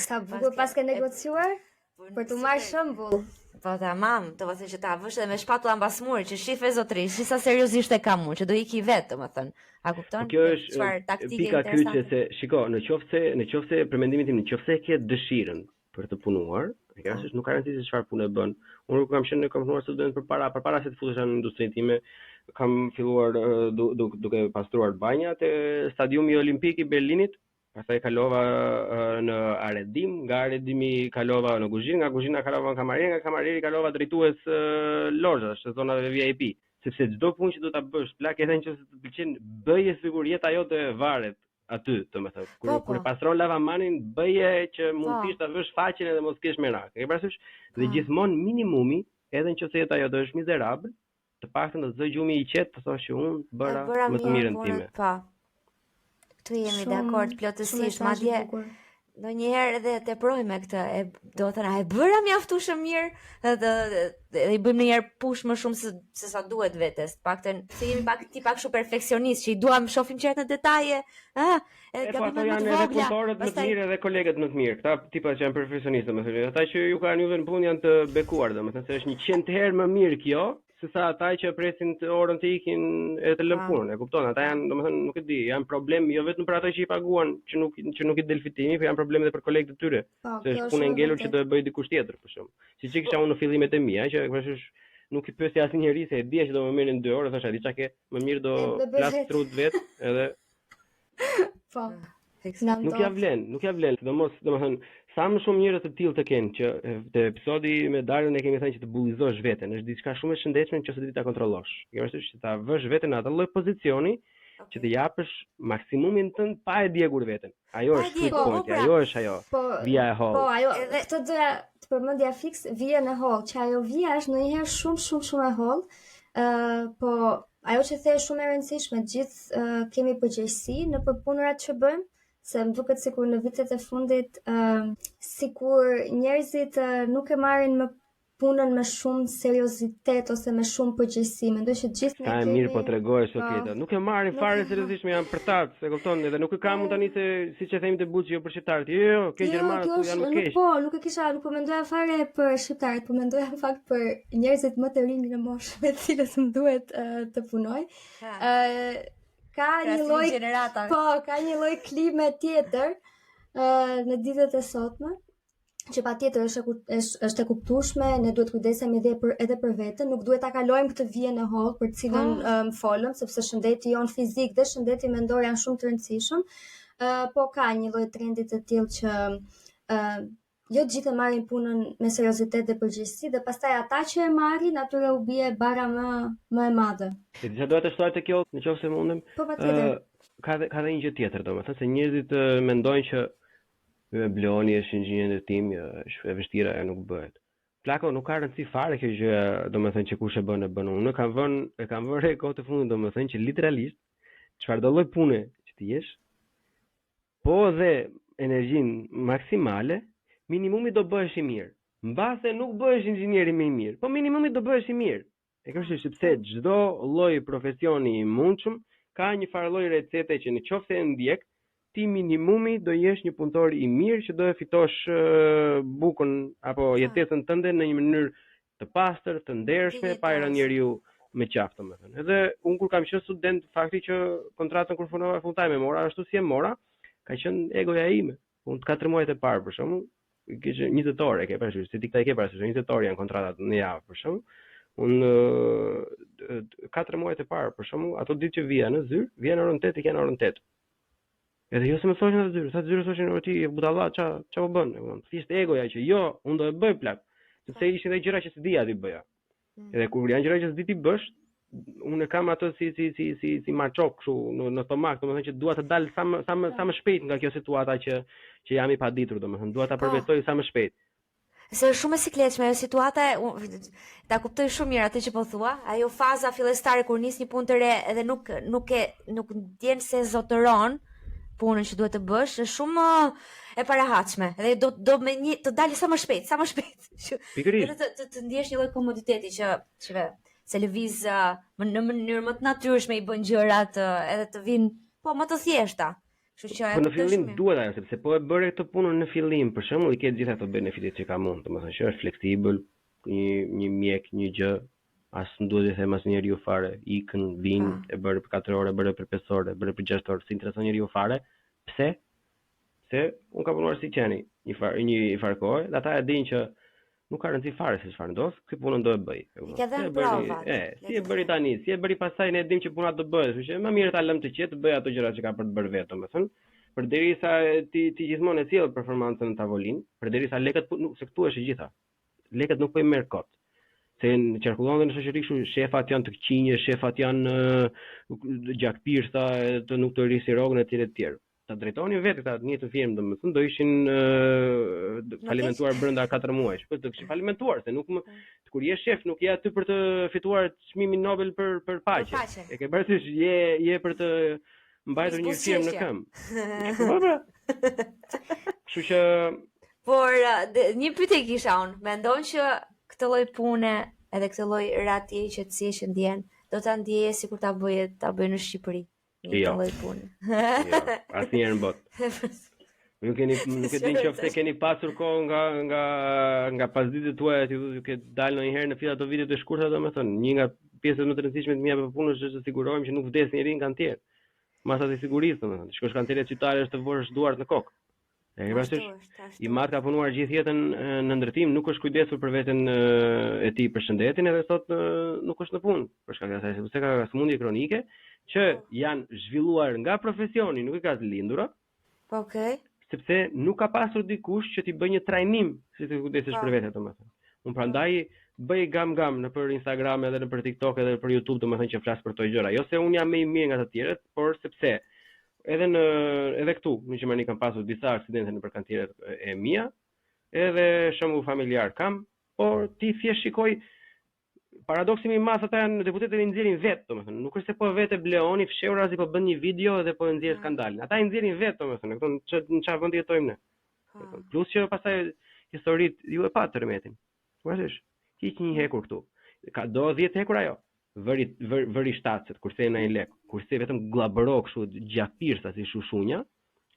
Sa bukur paske negociuar? Po, për të marrë shembull. Po tamam, domethënë që ta vësh edhe me shpatulla mbas murit, që shife zotri, shi sa seriozisht e kam unë, që do iki vetë, domethënë. A kupton? Po kjo është çfarë taktike pika kyçe se shiko, në qoftë se në qoftë se për mendimin tim, në qoftë se e ke dëshirën për të punuar, e ke parasysh nuk ka rëndësi se çfarë pune bën. Unë kur kam qenë kam punuar student përpara, përpara se të futesha në industrinë time, kam filluar du, du, duke pastruar banjat te stadiumi olimpik i Berlinit, Pastaj kalova në arredim, nga arredimi kalova në kuzhinë, nga kuzhina kalova në kamarier, nga kamarieri kalova drejtues lozhash të zonave VIP. Sepse çdo punë që do ta bësh, plak edhe nëse të pëlqen, bëje sikur jeta jote varet aty, domethënë. Kur po, po. kur pastron lavamanin, bëje që po. mundësisht ta vësh faqen edhe mos kesh merak. E ke parasysh? Dhe po. gjithmonë minimumi, edhe nëse jeta jote është mizerabël, të paktën do të zë gjumi i qetë të thosh që unë bëra, bëra më të mirën time. Po. Këtu jemi dakord plotësisht, madje ndonjëherë edhe teproj me këtë, e domethënë, a e bëra mjaftueshëm mirë, dhe, dhe, dhe, dhe i bëjmë ndonjëherë push më shumë se, se sa duhet vetes, të paktën se jemi pak ti pak shumë perfeksionist, që i duam shohim gjërat në detaje, ah, edhe e, po, ato janë edhe punëtorët më të mirë edhe kolegët më të mirë, këta tipa që janë perfeksionistë, domethënë, ata që ju kanë juve në punë janë të bekuar, domethënë se është 100 herë më mirë kjo, se sa ata që presin të orën të ikin e të lënë punën, e kupton? Ata janë, domethënë, nuk e di, janë problem jo vetëm për ato që i paguan, që nuk që nuk i del fitimi, por janë problem edhe për kolegët e tyre. Po, se është punë e ngelur që do e bëjë dikush tjetër, për shembull. Siç e kisha unë në fillimet e mia, që parasysh nuk i pyesja asnjë njeri se e dija që do më merrin 2 orë, thosha, di çka ke, më mirë do plas trut vet, edhe Po. Nuk ja vlen, nuk ja vlen, sidomos, domethënë, sa më shumë njerëz të tillë të kenë që te episodi me Darën e kemi thënë që të bullizosh veten, është diçka shumë e shëndetshme nëse di ta kontrollosh. Kjo është që ta vësh veten në atë lloj pozicioni që të japësh maksimumin tënd pa e djegur veten. Ajo është sweet po, point, pra, ajo është ajo. Po, vija e hollë. Po, ajo edhe këtë doja të përmendja fiks vijën e hollë, që ajo vija është ndonjëherë shumë shumë shumë e hollë. Ë, uh, po ajo që the është shumë e rëndësishme, të gjithë uh, kemi përgjegjësi në për punërat që bëjmë, se më duket sikur në vitet e fundit uh, sikur njerëzit uh, nuk e marrin më punën me shumë seriozitet ose me shumë përgjegjësi. Mendoj që të gjithë ne kemi. Sa mirë po tregohesh po, Oketa. Nuk e marrin fare seriozisht, më janë përtac, e kupton? Edhe nuk e kam unë tani se siç e themi te Buçi jo për shqiptarët. Jo, jo, ke jo, gjermanët ku janë më keq. Po, nuk e kisha, nuk po mendoja fare për shqiptarët, po mendoja në fakt për njerëzit më të rinj në moshë me të cilët më duhet uh, të punoj. Ë uh, ka një lloj po, ka një lloj klime tjetër uh, në ditët e sotme. Që patjetër është e është, është e kuptueshme, ne duhet kujdesemi edhe për edhe për veten, nuk duhet ta kalojmë këtë vijën e hollë për të cilën um, folëm, sepse shëndeti jonë fizik dhe shëndeti mendor janë shumë të rëndësishëm. Uh, po ka një lloj trendi të tillë që uh, jo të gjithë e marrin punën me seriozitet dhe përgjegjësi dhe pastaj ata që e marrin atyre u bie barra më më e madhe. E di çfarë doja të shtoja te kjo, në qoftë se mundem. Po patjetër. Uh, ka dhe, ka dhe një gjë tjetër, domethënë se njerëzit mendojnë që Bleoni është inxhinier ndërtimi, është e vështirë ajo nuk bëhet. Plako nuk ka rëndësi fare kjo gjë, domethënë që kush e bën e bën. Unë kam vënë, e kam vënë re kohët e fundit, domethënë që literalisht çfarëdo lloj pune që ti jesh, po dhe energjinë maksimale, minimumi do bëhesh i mirë. Mbase nuk bëhesh inxhinieri më i mirë, po minimumi do bëhesh i mirë. E ke parasysh sepse çdo lloj profesioni i mundshëm ka një farë lloj recete që në qoftë se e ndjek, ti minimumi do jesh një punëtor i mirë që do e fitosh bukën apo jetesën tënde në një mënyrë të pastër, të ndershme, pa i rënë njeriu me qafë, domethënë. Edhe unë kur kam qenë student, fakti që kontratën kur punova full time e mora ashtu si e mora, ka qenë egoja ime. Unë të katër muajt e parë për shembull, kishte 20 orë, e ke parasysh, se ti këta e ke parasysh, 20 orë janë kontratat në javë për shembull. Unë katër muajt e parë për shembull, ato ditë që vija në zyrë, vija në orën 8, ikja në orën 8. Edhe jo se më thoshin atë zyrë, sa zyrë thoshin o ti je budalla, ça ça po bën? E kupton? Thjesht egoja që jo, unë do e bëj plak. Sepse ishin edhe gjëra që s'dija t'i bëja. Mm. Edhe kur janë gjëra që s'di t'i bësh, unë e kam atë si si si si si maçok kështu në në stomak, domethënë që dua të dal sa më sa më sa më shpejt nga kjo situata që që jam i paditur, domethënë dua ta po. përvetësoj sa më shpejt. Se është shumë e sikletshme ajo situata, ta kuptoj shumë mirë atë që po thua, ajo faza fillestare kur nis një punë të re edhe nuk nuk e nuk ndjen se zotëron punën që duhet të bësh, është shumë e parehatshme dhe do do me një të dalë sa më shpejt, sa më shpejt. Pikërisht. Edhe të, të, të ndjesh një lloj komoditeti që që se lëviz më në mënyrë më të natyrshme i bën gjërat edhe të vinë po më të thjeshta. Kështu që po në fillim duhet ajo sepse po e bëre këtë punën në fillim, për shembull i ke të gjitha ato benefitet që kam unë, domethënë që është fleksibël, një një mjek, një gjë, as nuk duhet t'i them as njeriu fare, ikën, vin, ah. e bëre për 4 orë, e bëre për 5 orë, e bëre për 6 orë, s'i intereson njeriu fare. Pse? Se unë kam punuar si qeni një farë një farë kohe, dhe ata e dinë që nuk ka rëndësi fare se çfarë ndodh, ky punën do e bëj. I ka dhënë provat. E, si e bëri tani, si e bëri pastaj ne e dimë që puna do bëhet, kështu që më mirë ta lëmë të qetë të bëjë ato gjëra që ka për të bërë vetë, domethënë. Përderisa ti ti gjithmonë e sjell performancën në tavolinë, përderisa lekët po, nuk se këtu është e gjitha. Lekët nuk po i merr kot. Se në qarkullon dhe në shoqëri kështu shefat janë të këqinj, shefat janë gjakpirsa, të nuk të rrisin rrogën etj etj. Ta drejtonin vetë këta të njëjtën firmë, domethënë do ishin uh, falimentuar brenda 4 muajsh. Po do kishin falimentuar se nuk më po. kur je shef nuk je aty për të fituar çmimin Nobel për për paqe. Për paqe. E ke parasysh je je për të mbajtur një firmë në këmbë. Po pra. Kështu që Por de, një pyetje kisha unë, mendon që këtë lloj pune edhe këtë lloj rahatie qetësie që ndjen, do ta ndjeje sikur ta bëje ta bëje në Shqipëri? Një jo. lloj pune. jo, asnjëherë në botë. Ju keni nuk e di nëse keni pasur kohë nga nga nga pasditet tuaja që ju ke dalë ndonjëherë në fill ato vitet e shkurtra domethënë, një nga pjesët më të rëndësishme të mia për punën është të sigurohem që nuk vdes njeri në kantier. Masat e sigurisë domethënë, shkosh kantieret qytetare është të vërësh duart në kokë. E ke parasysh? Im atë ka punuar gjithë jetën në ndërtim, nuk është kujdesur për veten e tij për shëndetin edhe sot nuk është në punë, për shkak të asaj sepse ka sëmundje kronike që po. janë zhvilluar nga profesioni, nuk i ka të lindura. Po, okej. Okay. Sepse nuk ka pasur dikush që t'i bëjë një trajnim si të kujdesesh po. për veten, domethënë. Unë prandaj bëj gam gam nëpër Instagram edhe nëpër TikTok edhe nëpër YouTube, domethënë që flas për këto gjëra. Jo se unë jam më i mirë nga të tjerët, por sepse edhe në edhe këtu në Gjermani kam pasur disa aksidente nëpër kantieret e mia, edhe shembull familjar kam, por ti thjesht shikoj paradoksi më i madh ata janë deputetët e nxjerrin vet, domethënë, nuk është se po vete Bleoni fshehurazi po bën një video dhe po e nxjerr mm. skandalin. Ata i nxjerrin vet, domethënë, këto në në çfarë vendi jetojmë ne. Po. Plus që pastaj historitë ju e patë tërmetin. Parasysh, hiq një hekur këtu. Ka do 10 hekur ajo. Vëri vër, vëri shtatëset, kurse në një lek, kurse vetëm gllabëro kështu gjakpirsa si shushunja,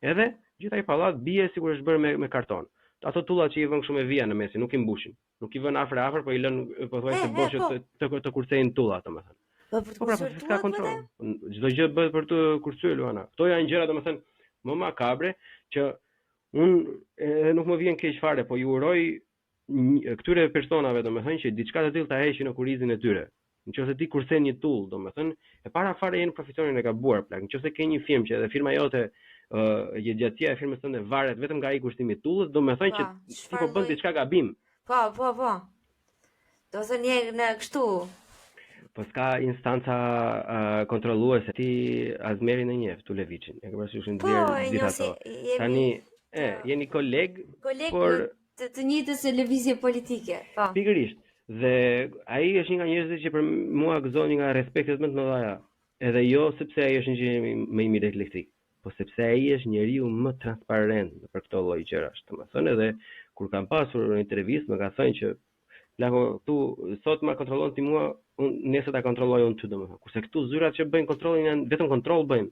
edhe gjithë ai pallat bie sikur është bërë me me karton. Ato tullat që i vën kështu me vija në mesin, nuk i mbushin. Nuk i vën afër afër, po i lën pothuajse bosh po. të, të, të kursejnë tullat, domethënë. Po për të po, pra, po, kursyer tullat, kontroll. Çdo gjë bëhet për të kursyer Luana. Këto janë gjëra domethënë më makabre që. Unë edhe nuk më vjen keq fare, po ju uroj këtyre personave, domethënë që diçka të tillë ta heqin në kurrizin e tyre. Në qoftë se ti kursen një tullë, domethënë, e para fare je në profesionin e gabuar plak. Në qoftë se ke një firmë që edhe firma jote ë uh, jetëgjatësia e firmës tënde varet vetëm nga ai kursimi i tullës, domethënë që po, ti po bën diçka gabim. Po, po, po. Do të thënë je në kështu. Po s'ka instanca uh, kontrolluese. Ti Azmerin e njeh Tulevicin. E ke parasysh në po, gjithë ato. Jemi... Tani, e, jeni koleg, koleg por të, të njëjtës lëvizje politike. Po. Pikërisht. Dhe ai është një nga njerëzit që për mua gëzon një nga respektet më të mëdha. Edhe jo sepse ai është inxhinieri më i mirë elektrik, po sepse ai është njeriu më transparent për këto lloj gjërash. Domethënë edhe kur kam pasur në intervistë më ka thënë që Plako, këtu sot ma kontrollon ti mua, unë nesër ta kontrolloj unë ty domethënë. Kurse këtu zyrat që bëjnë kontrollin janë vetëm kontroll bëjnë.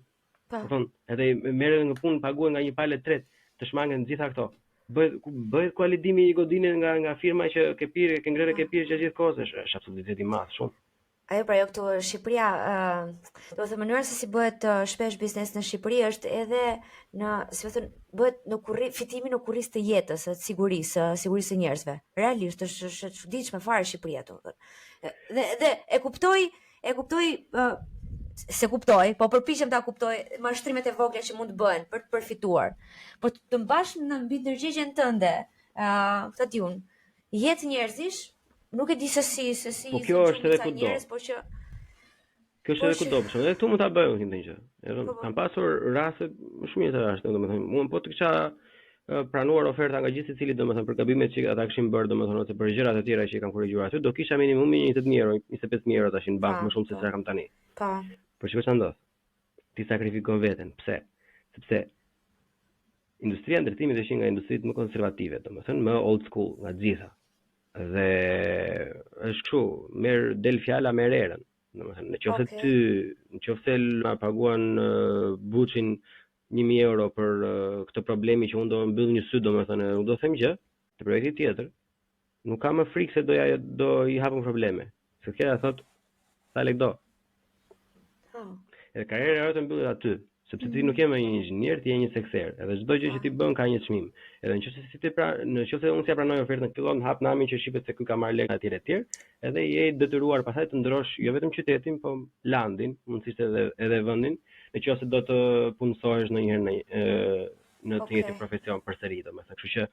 Po. Kupton? Edhe merren nga punë, paguhen nga një palë e tretë, të shmangen të gjitha këto. Bëhet bëhet kualidimi i një godine nga nga firma që ke pirë, ke ngrënë, ke pirë gjatë gjithë kohës, është është absurditet i madh shumë. Ajo pra jo këtu Shqipëria, ë, do të thënë mënyra se si bëhet shpesh biznes në Shqipëri është edhe në, si më thënë, bëhet në kurri, fitimi në kurriz të jetës, të sigurisë, sigurisë së njerëzve. Realisht është është e çuditshme fare Shqipëria domethënë. Dhe dhe e kuptoj, e kuptoj uh, s'e kuptoj, po përpiqem ta kuptoj mashtrimet e vogla që mund të bëhen për të përfituar. Po të mbash në mbi ndërgjegjen tënde, ë, uh, ta di unë, jetë njerëzish, nuk e di se si se si Po kjo është edhe kudo. Njerëz, po që Kjo është po edhe kudo, për shembull, edhe këtu mund ta bëjmë këtë gjë. Edhe po, po. kam pasur raste shumë mirë të raste, domethënë, unë po të kisha pranuar oferta nga gjithsecili, domethënë për gabimet që ata kishin bërë, domethënë ose për gjërat e tjera që i kam korrigjuar aty, do kisha minimumi 20000 euro, 25000 euro tash në bankë më shumë se sa kam tani. Po. Por shiko çfarë ndodh. Ti sakrifikon veten. Pse? Sepse industria e ndërtimit është një nga industritë më konservative, domethënë më old school nga të gjitha. Dhe është kështu, merr del fjala merr erën. Domethënë, në qoftë se okay. ty, në qoftë se ma paguan uh, Buçin 1000 euro për uh, këtë problemi që unë do mbyll një sy, domethënë, nuk do them gjë, te projekti tjetër, nuk ka më frikë se do ja do i hapën probleme. Se tjera thot, sa lek do. Po. Edhe karriera jote mbyllet aty, sepse ti mm. nuk je më një inxhinier, ti je një sekser. Edhe çdo gjë që ti bën ka një çmim. Edhe nëse si ti pra, në qoftë se unë s'ia pranoj ofertën, fillon hap namin që shifet se ky ka marrë lekë etj etj, edhe je i detyruar pastaj të ndrosh jo vetëm qytetin, po landin, mundësisht edhe edhe vendin, në qoftë se do të punësohesh ndonjëherë në në të njëjtin profesion përsëri, domethënë. Kështu që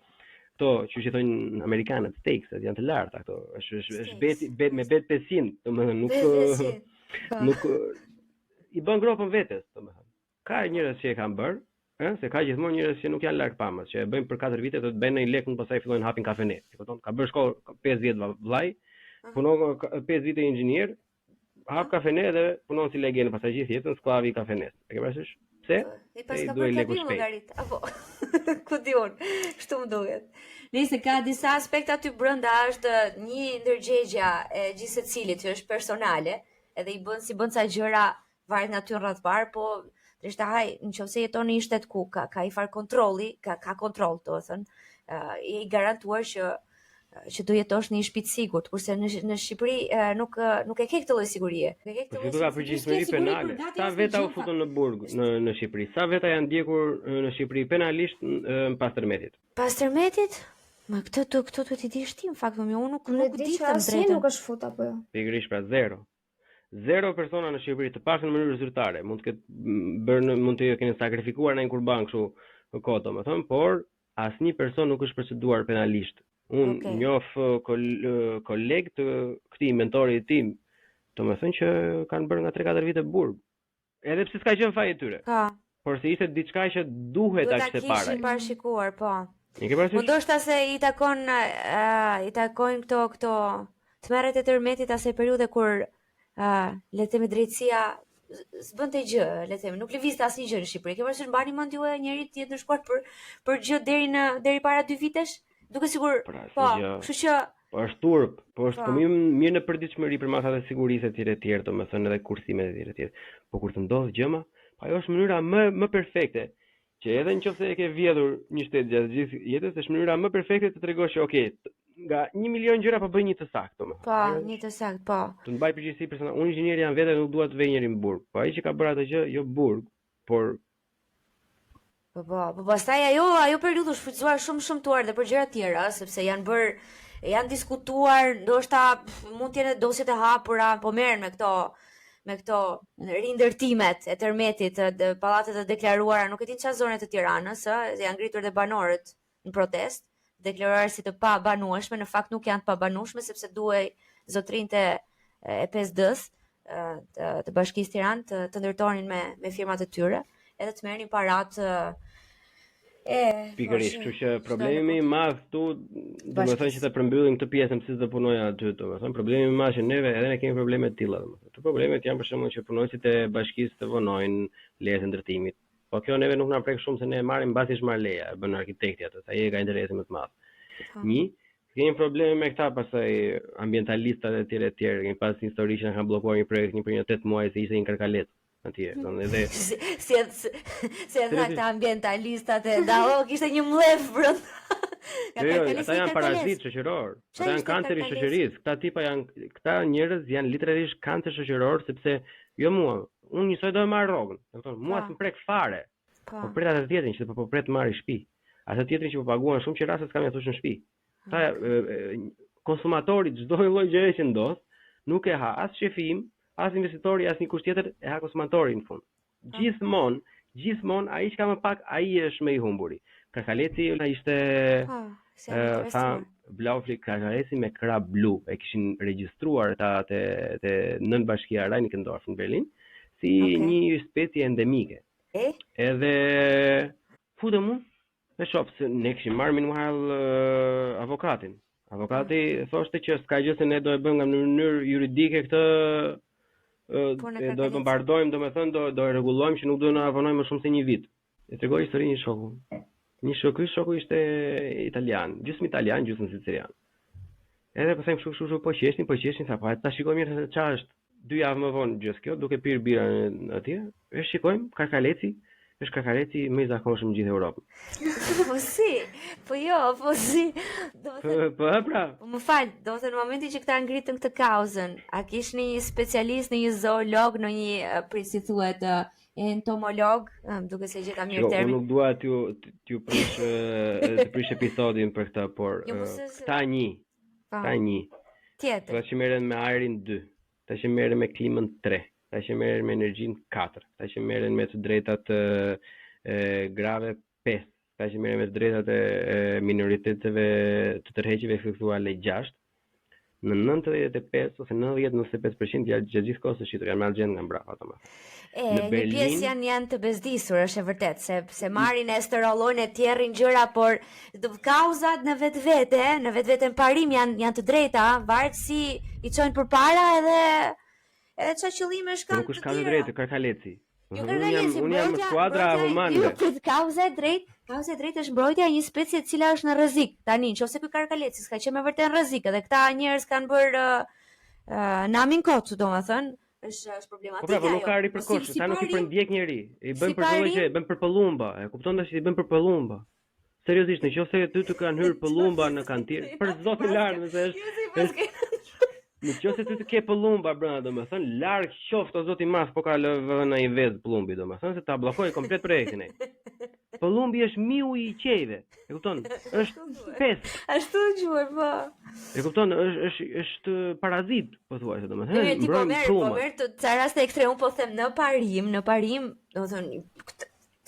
këto që i thonë amerikanët stakes, janë të larta këto. Është është është bet bet me bet 500, domethënë nuk po. nuk i bën gropën vetes, domethënë. Ka njerëz që e kanë bërë, ë, se ka gjithmonë njerëz që nuk janë largpamës, që e bëjnë për 4 vite do të bëjnë një lek, pastaj fillojnë hapin kafene. E kupton? Ka bërë shkollë 5 vjet vllai, punon 5 vite inxhinier, hap kafene dhe punon si legen pastaj gjithë jetën skllavi i kafenes. E ke parasysh? Pse? Po, I paska bërë gabim llogarit, apo ku di unë, kështu më duket. Nëse ka disa aspekte aty brenda është një ndërgjegja e gjithsecilit që është personale, edhe i bën si bën ca gjëra varet nga ty në radhë parë, po drejta haj, në qoftë se jeton në një shtet ku ka ka një farë kontrolli, ka ka kontroll, domethënë, uh, je i garantuar që që do jetosh në një shtëpi të sigurt, kurse në në Shqipëri nuk nuk e ke këtë lloj sigurie. Nuk e ke këtë po lloj sigurie. Përgjegjshmëri penale. Sa veta u futën në burg në në Shqipëri? Sa veta janë ndjekur në Shqipëri penalisht pas tërmetit? Pas tërmetit? Ma këtë të këto duhet t'i dish ti në fakt, më unë nuk nuk di të them drejtën. Nuk është fut apo jo? Pikërisht pra zero. Zero persona në Shqipëri, të paktën në mënyrë zyrtare, mund të ketë bërë mund të kenë sakrifikuar ndonjë kurban kështu në kohë, domethënë, por asnjë person nuk është proceduar penalisht. Unë okay. njoh uh, kol, uh, koleg të këtij mentorit tim, domethënë që kanë bërë nga 3-4 vite burg. Edhe pse s'ka qenë faji i tyre. Po. Por se ishte diçka që duhet ta kishte parë. Duhet ta kishin parashikuar, po. E ke parasysh? Po ndoshta se i takon uh, i takojnë këto këto tmerret e tërmetit asaj periudhe kur uh, le të themi drejtësia s'bënte gjë, le të themi, nuk lëvizte asnjë gjë në Shqipëri. Ke parasysh mbani mend ju njeri të jetë ndëshkuar për për gjë deri në deri para dy vitesh? Duke sigur, pra, po, kështu që Po është turp, po është po, po mirë mirë në përditshmëri për masat e sigurisë etj etj, domethënë edhe kursimet etj etj. Po kur të ndodh gjëma, po ajo është mënyra më më perfekte që edhe nëse e ke vjedhur një shtet gjatë gjithë jetës, është mënyra më perfekte të tregosh që okay, nga 1 milion gjëra po bëj një të saktë, domethënë. Po, një të saktë, po. Të mbaj përgjegjësi personale. Unë inxhinier jam vetë nuk dua të vej njeri në burg. Po ai që ka bërë atë gjë, jo burg, por Po. Po po, po pastaj ajo ajo periudhë u shfrytëzuar shumë shëmtuar dhe për gjëra të tjera, sepse janë bërë janë diskutuar, ndoshta mund të jenë edhe dosjet e hapura, po merren me këto me këto rindërtimet e tërmetit, të pallatet e deklaruara, nuk e di në çfarë zone të Tiranës, ë, janë ngritur dhe banorët në protestë, deklaruar si të pabanueshme, në fakt nuk janë të pabanueshme sepse duhej zotërinjtë e 5D-s të, të Bashkisë Tiranë të, të ndërtonin me me firmat e tyre, edhe të merrnin paratë e Pikërisht, kështu që problemi më i madh këtu, domethënë që të përmbyllim këtë pjesën pse do punoja aty, domethënë problemi më i madh që neve edhe ne kemi probleme të tilla, domethënë. Këto problemet janë për shembull që punonjësit e bashkisë të vonojnë lejet e ndërtimit. Po kjo neve nuk na prek shumë se ne e marrim mbasi është marrë leja, e bën arkitekti atë, se ai e ka interesin më të madh. Po. Një, Kemi probleme me këta pastaj ambientalistat e tjerë e tjerë. Kemi pas një histori që na kanë bllokuar një projekt një për një 8 muaj se ishte një karkalec atje, mm. domethënë edhe si si si, si e tha këta ambientalistat e dallo kishte një mllef brenda. Jo, jo, ata janë parazit shoqëror. Ata janë kancer i shoqërisë. Këta tipa janë këta njerëz janë literalisht kancer shoqëror sepse jo mua, unë njësoj do e marr rrogën. Do të thonë, mua po. s'më prek fare. Po. Po pret atë tjetrin që po po pret të marrë shtëpi. Atë tjetrin që po paguan shumë qira se s'ka mjaftueshëm shtëpi. Ta konsumatori çdo lloj gjëje që ndodh, nuk e ha as shefi im, as investitori, as një kush tjetër, e ha konsumatori në fund. Po. Gjithmonë, gjithmonë ai që ka më pak, ai është më i humburi. Karkaleci ishte po, si tha Blaufli Karkaleci me krah blu e kishin regjistruar ta te te nënbashkia Reinickendorf në Berlin si okay. një specie endemike. E? Edhe futem unë, e shoh se ne kishim marrë meanwhile uh, avokatin. Avokati mm. thoshte që s'ka gjë se ne do e bëjmë nga në mënyrë juridike këtë uh, po, e do e bombardojmë, domethënë do do e rregullojmë që nuk do na vonojmë më shumë se një vit. E tregoi historinë një shoku. Një shoku, shoku ishte italian, gjysmë italian, gjysmë sicilian. Edhe po them kështu kështu kështu po qeshnin, po qeshnin, tha po ta shikoj mirë se çfarë është. Dy javë më vonë gjithë kjo, duke pirë bira atje, e shikojmë karkaleci, është karkaleci më i zakonshëm në gjithë Europën. Po si? Po jo, po si? Domethënë, po, po pra. Po më fal, domethënë në momentin që këta ngritën këtë kauzën, a kishni një specialist, në një zoolog, në një prit si thuhet, entomolog, më duket se gjeta mirë termin. Jo, unë nuk dua t'ju t'ju prish të prish episodin për këtë, por jo, po këta një, po. këta një. Tjetër. Këta që merren me ajrin 2, këta që merren me klimën 3, këta që merren me energjinë 4, këta që merren me të drejtat e, e grave 5, këta që merren me të drejtat e, e minoriteteve të tërheqjeve seksuale 6, në 95 ose 90-95% janë gjatë gjithë kohës të shitur, janë me agjendë nga mbrapa domethënë. E, në Berlin, një pjesë janë janë të bezdisur, është e vërtetë, se se marrin e stërhollojnë e tjerrin gjëra, por do kauzat në vetvete, në vetvete në parim janë janë të drejta, varet si i çojnë përpara edhe edhe çfarë qëllimesh kanë. Nuk është ka të drejtë, karkaleci. Jo unë jam unë jam skuadra e humanëve. Jo, këtë kauza e drejtë, kauza e drejtë është mbrojtja e një specie e cila është në rrezik. Tani, nëse ky karkaleci s'ka qenë me vërtet në rrezik, edhe këta njerëz kanë bërë uh, uh, namin kot, domethënë, është është problematike. Po pra, po nuk ka repercussion, si, si nuk i përndjek njeri. I bën për çdo gjë, i bën për pëllumba. E kupton tash i bën për pëllumba. Seriozisht, në qoftë se ty të kanë hyrë pëllumba në kantier, për zotin lart, nëse është, është Në qoftë se ty të ke pëllumba brenda, domethënë, larg qoftë o zoti mas, po ka lënë ai vezë pëllumbi, domethënë se ta bllokoj komplet projektin ai. Pëllumbi është miu i qiejve. E kupton? Është pes. Ashtu quhet, po. E kupton, është është është parazit, pothuajse, domethënë, ti po merr, po merr të ca raste ekstreme, unë po them në parim, në parim, domethënë,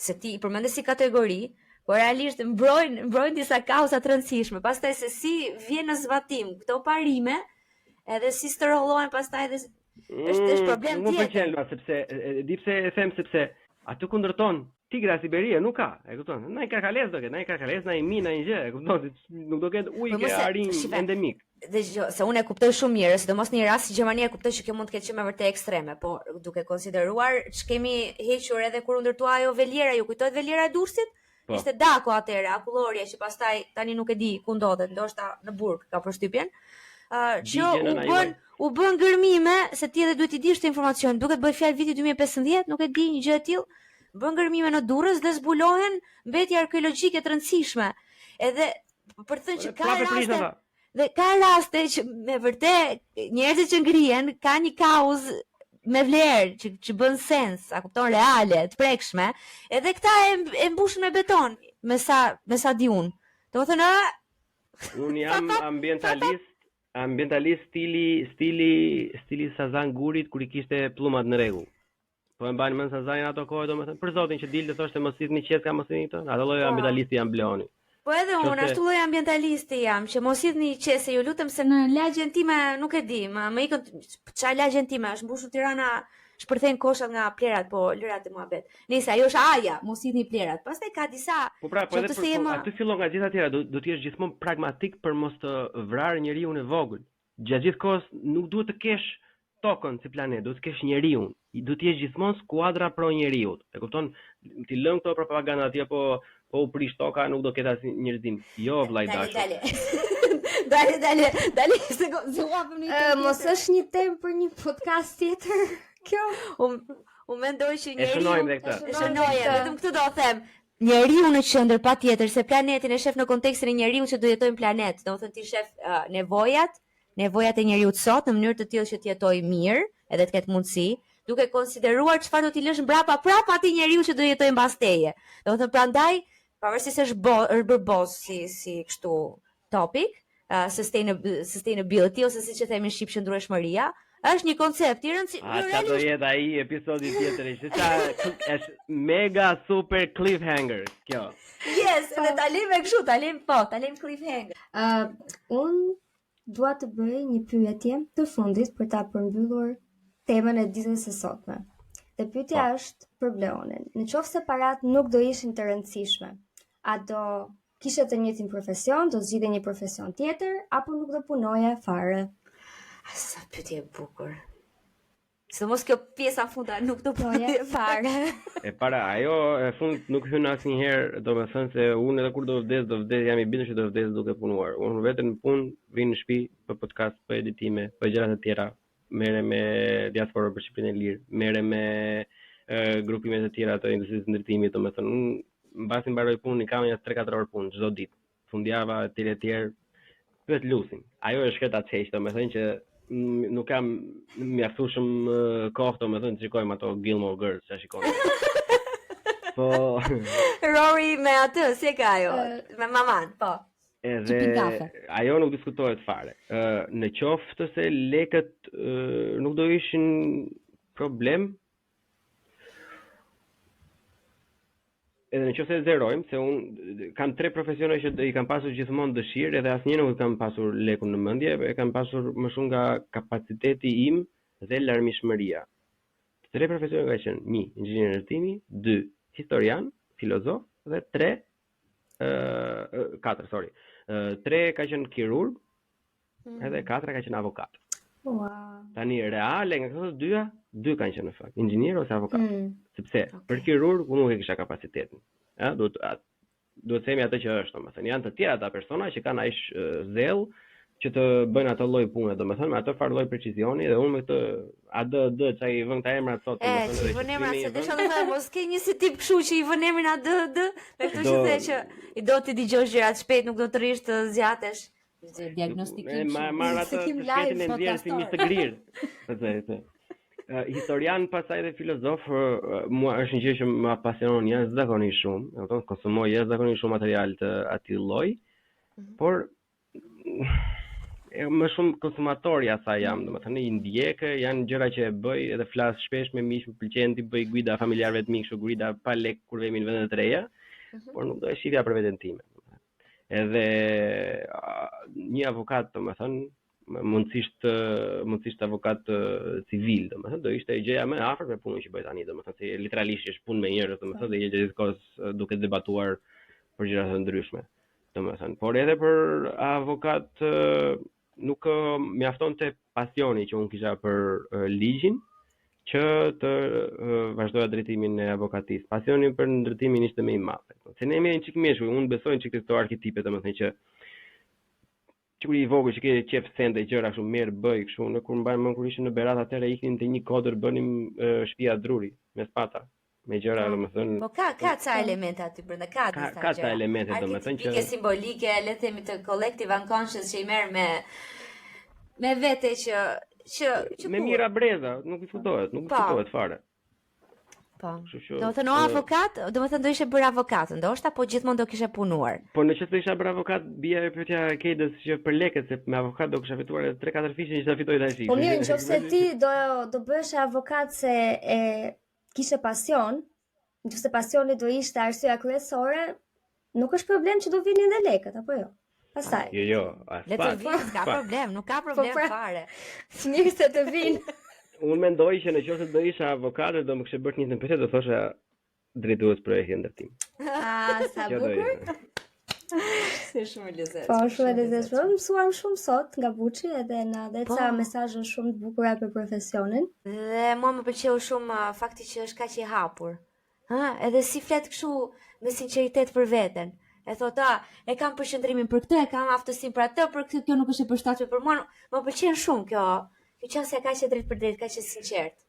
se ti i përmende si kategori, por realisht mbrojnë mbrojnë disa kauza të rëndësishme. Pastaj se si vjen në zbatim këto parime, edhe si stërhollohen pastaj edhe është është mm, problem tjetër. Më pëlqen Lua sepse e di pse e them sepse aty ku ndërton Tigra Siberie nuk ka, e kupton? Nai karkalec do ketë, nai karkalec, nai mi, nai gjë, e kupton? Nuk do ketë ujk po, arinj endemik. Dëgjo, se unë e kuptoj shumë mirë, sidomos në një rast si Gjermania e kuptoj që kjo mund të ketë qenë me vërtet ekstreme, po duke konsideruar ç'kemi hequr edhe kur u ndërtua ajo veliera, ju kujtohet veliera e Durrësit? Po. Ishte Dako atëherë, akullorja që pastaj tani nuk e di ku ndodhet, ndoshta në burg kam përshtypjen. Uh, që u bën u bën gërmime se ti edhe duhet t'i dish këtë informacion, duket bëhet fjalë viti 2015, nuk e di një gjë e tillë. Bën gërmime në Durrës dhe zbulohen mbetje arkeologjike të rëndësishme. Edhe për të thënë që ka raste dhe ka raste që me vërtet njerëzit që ngrihen kanë një kauzë. me vlerë, që që bën sens, a kupton reale, të prekshme, edhe këta e, e mbushën me beton, me sa me sa di unë. Domethënë, ë, Unë jam ambientalist, ambientalist stili stili stili Sazan Gurit kur i kishte pëllumbat në rregull. Po e mbani mend Sazanin ato kohë domethënë për zotin që dilte thoshte mos hidhni qeska mos hidhni këto. Ato lloj po. ambientalisti jam Bleoni. Po edhe unë ashtu lloj ambientalisti jam, që mos hidhni qese, ju lutem se në lagjen time nuk e di, më më ikën ça lagjen time, është mbushur Tirana shpërthejnë koshat nga plehrat, po lëre atë muhabet. Nëse ajo është aja, mos hidhni plehrat. Pastaj ka disa Po pra, po edhe për, po, aty fillon nga gjitha tjera, do do të jesh gjithmonë pragmatik për mos të vrarë njeriun e vogël. Gjatë gjithë kohës nuk duhet të kesh tokën si planet, duhet të kesh njeriun. Duhet të jesh gjithmonë skuadra pro njeriut. E kupton? T'i lëmë këto propaganda atje po po u prish toka, nuk do ketë asnjë njerëzim. Jo vëlla i dashur. Dale, dale. Dale, dale, dale, se go, se hapëm një temë. Mos është një temë për një podcast tjetër kjo? Unë u mendoj që njeriu E shënojmë dhe këtë. E shënojmë, vetëm këtë do them. Njeriu në qendër patjetër se planetin e shef në kontekstin e njeriut që do jetojë në planet. Domethënë ti shef uh, nevojat, nevojat e njeriut sot në mënyrë të tillë që të jetojë mirë, edhe të ketë mundësi, duke konsideruar çfarë do t'i lësh mbrapa prapa atij njeriu që do jetojë mbas teje. Domethënë prandaj, pavarësisht se është bo, është bërë boz si si kështu topic, uh, sustainability ose siç e themi në shqip qëndrueshmëria, është një koncept i rëndësishëm. A ça do jetë ai episodi tjetër, ishte ça është mega super cliffhanger kjo. Yes, edhe ta lëmë kështu, ta lëmë po, ta lëmë cliffhanger. Ë, uh, unë dua të bëj një pyetje të fundit për ta përmbyllur temën e ditës së sotme. Dhe pyetja po. është për Bleonin. Në qoftë se parat nuk do ishin të rëndësishme, a do Kishe të njëjtin profesion, do zgjidhje një profesion tjetër apo nuk do punoje fare? A sa pyetje e bukur. Sidomos kjo pjesa e fundit nuk do punoje fare. E para, ajo e fundit nuk hyn asnjëherë, domethënë se unë edhe kur do vdes, do vdes, jam i bindur që do vdes duke punuar. Unë vetëm në punë, vij në shtëpi për podcast, për editime, për gjëra të tjera, merrem me diasporën për Shqipërinë e lirë, merrem me grupime të tjera të industrisë së ndërtimit, domethënë unë mbasi mbaroj punën i kam nja 3-4 orë punë çdo ditë. Fundjava etj etj. Pyet Lusin. Ajo e shkreta çeq, domethënë që nuk kam mjaftueshëm kohë, domethënë të shikojmë ato Gilmore Girls që shikon. Po Rory me atë, si e ka ajo? Me maman, po. Edhe ajo nuk diskutohet fare. Ë në qoftë se lekët nuk do ishin problem, edhe në qoftë se e zerojmë, se unë kam tre profesione që i kam pasur gjithmonë dëshirë, edhe asnjë nuk e kam pasur lekun në mendje, e kam pasur më shumë nga kapaciteti im dhe larmishmëria. Të tre profesione ka qenë, një, inxhinier ndërtimi, dy, historian, filozof dhe tre, ë katër, sorry. Ë tre ka qenë kirurg, mm. edhe katra ka qenë avokat. Wow. Tani reale nga këto të dyja, dy kanë qenë në fakt, inxhinier ose avokat. Mm. Sepse okay. për kirurg unë nuk e kisha kapacitetin. Ë, duhet duhet të themi atë që është, domethënë janë të tjerë ata persona që kanë aq zell që të bëjnë atë lloj pune, domethënë me atë farë lloj precizioni dhe unë me këtë ADD ça i vën këta emra sot, domethënë edhe që vën emra se desha të them mos ke një si tip kështu që i vën emrin ADD, me këtë që the që i do t'i dëgjosh gjërat shpejt, nuk do të rrish të zgjatesh. Diagnostikim. Ma marr atë të shpejtin e nxjerr si mish të grirë. Po të them. Uh, historian pastaj dhe filozof uh, mua është një gjë që më apasionon jashtëzakonisht shumë, e kupton, konsumoj jashtëzakonisht shumë material të atij lloji. Mm -hmm. Por e më shumë konsumator i asaj jam, domethënë i ndjek, janë gjëra që e bëj edhe flas shpesh me miq, më pëlqen t'i bëj guida familjarëve të mi, kështu guida pa lek kur vemi në vende të reja, mm -hmm. por nuk do e shihja për veten time. Edhe një avokat, domethënë, mundësisht mundësisht avokat civil, domethënë, do ishte gjëja më e afërt me punën që bëj tani, domethënë se literalisht është punë me njerëz, domethënë, dhe je gjithë kohës duke debatuar për gjëra të ndryshme. Domethënë, por edhe për avokat nuk mjaftonte pasioni që unë kisha për ligjin që të vazhdoja drejtimin e avokatisë. Pasioni për ndërtimin ishte më i madh. Se ne jemi një çik meshkuj, unë besoj një çik te këto arketipe, domethënë që që kur je i vogël që ke qejf sende gjëra kështu merr bëj kështu unë kur mbaj mend kur ishim në Berat atëherë iknim te një kodër bënim shtëpia druri me spata me gjëra po, domethënë po ka ka ca elemente aty brenda ka disa gjëra ka ca elemente domethënë që simbolike le të themi të collective unconscious që i merr me me vete që Që që me mijëra breza, nuk diskutohet, nuk po. diskutohet fare. Po. Kështu që Domethënë o avokat, domethënë do ishe bërë avokat, ndoshta po gjithmonë do kishe punuar. Po në qoftë se isha bërë avokat, bie ajo pyetja e Kejdës që për lekët se me avokat do kisha fituar edhe 3-4 fishin që ta fitoj tash. Po mirë, në qoftë se ti do do bëheshe avokat se e kishe pasion, në qoftë se pasioni do ishte arsyeja kryesore, nuk është problem që do vinin dhe lekët apo jo. Pastaj. Jo, jo, as Le të vinë, s'ka problem, nuk ka po problem po pra, fare. Mirë se të vinë. Unë mendoj që në qoftë se do isha avokat do më kishe bërë të njëjtën pyetje, do thosha drejtues projekti ndërtim. Ah, sa bukur. Si shumë e lezetshme. Po, shumë e lezetshme. Mësuam shumë sot nga Buçi edhe na dhe po. ca mesazhe shumë të bukura për profesionin. Dhe mua më pëlqeu shumë uh, fakti që është kaq i hapur. Ha, edhe si flet kështu me sinqeritet për veten. E thotë, a, e kam përqendrimin për këtë, e kam aftësinë për atë, për këtë kjo nuk është e përshtatshme për mua. Më pëlqen shumë kjo. Kjo qasja kaq e drejtpërdrejtë, kaq e sinqertë.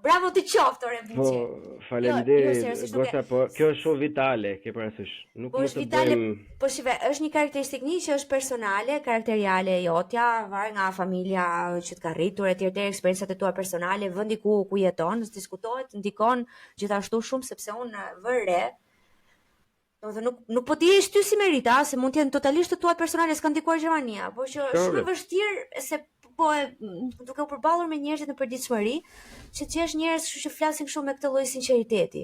Bravo të qoftë, ore Buçi. Po, faleminderit. Jo, jo, Goca, po kjo është shumë vitale, ke parasysh. Nuk po, mund të vitale, bëjmë Po shife, është një karakteristikë një që është personale, karakteriale e jotja, varet nga familja që të ka rritur etj etj, eksperiencat e tua personale, vendi ku ku jeton, s'diskutohet, ndikon gjithashtu shumë sepse unë vë re Domethënë nuk nuk po di ty si merita, se mund të jenë totalisht të tua personale, s'ka ndikuar Gjermania, por që është shumë e vështirë se po e duke u përballur me njerëzit në përditshmëri, që të gjesh njerëz kështu që flasin kështu me këtë lloj sinqeriteti,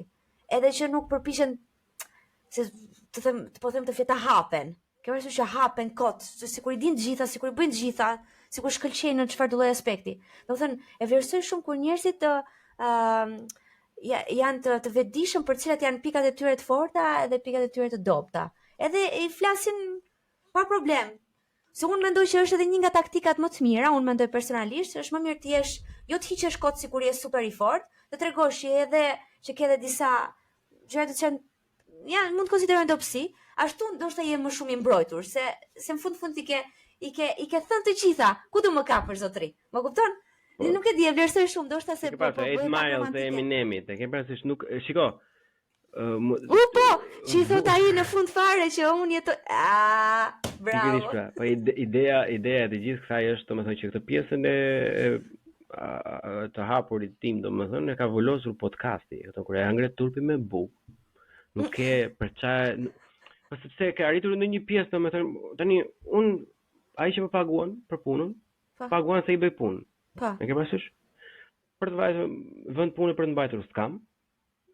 edhe që nuk përpiqen se të them, të po them të fletë hapen. Kjo është që hapen kot, se sikur i dinë të gjitha, sikur i bëjnë të gjitha, sikur shkëlqejnë në çfarë do lloj aspekti. Domethënë, e vlerësoj shumë kur njerëzit ë uh, ja, janë të, të vetëdijshëm për cilat janë pikat e tyre të forta edhe pikat e tyre të dobëta. Edhe i flasin pa problem. Se unë mendoj që është edhe një nga taktikat më të mira, unë mendoj personalisht, është më mirë të jesh, jo të hiqesh kot sikur je super i fortë, të tregosh që edhe që ke edhe disa gjëra të cilat janë mund të konsiderohen dobësi, ashtu ndoshta je më shumë i mbrojtur, se se në fund fund i ke i ke i ke thënë të gjitha. Ku do më kapësh zotri? Më kupton? Po. Nuk e di, e vlerësoj shumë, ndoshta se po po bëj pak romantike. Të Eminemit, e ke parasysh nuk shiko. Uh, U po, që i thot ai në fund fare që unë jetoj. Ah, bravo. Pikërisht pra, po ide, ideja ideja e të gjithë kësaj është domethënë që këtë pjesën e, e të hapurit tim, domethënë e ka vulosur podcasti, e kupton kur e hëngre turpi me bukë. Nuk ke për ça po sepse ke arritur në një pjesë, domethënë tani un ai që më paguan për punën, po. paguan se i bëj punë. Po. E ke parasysh? Për të vajtur vend pune për të mbajtur s'kam.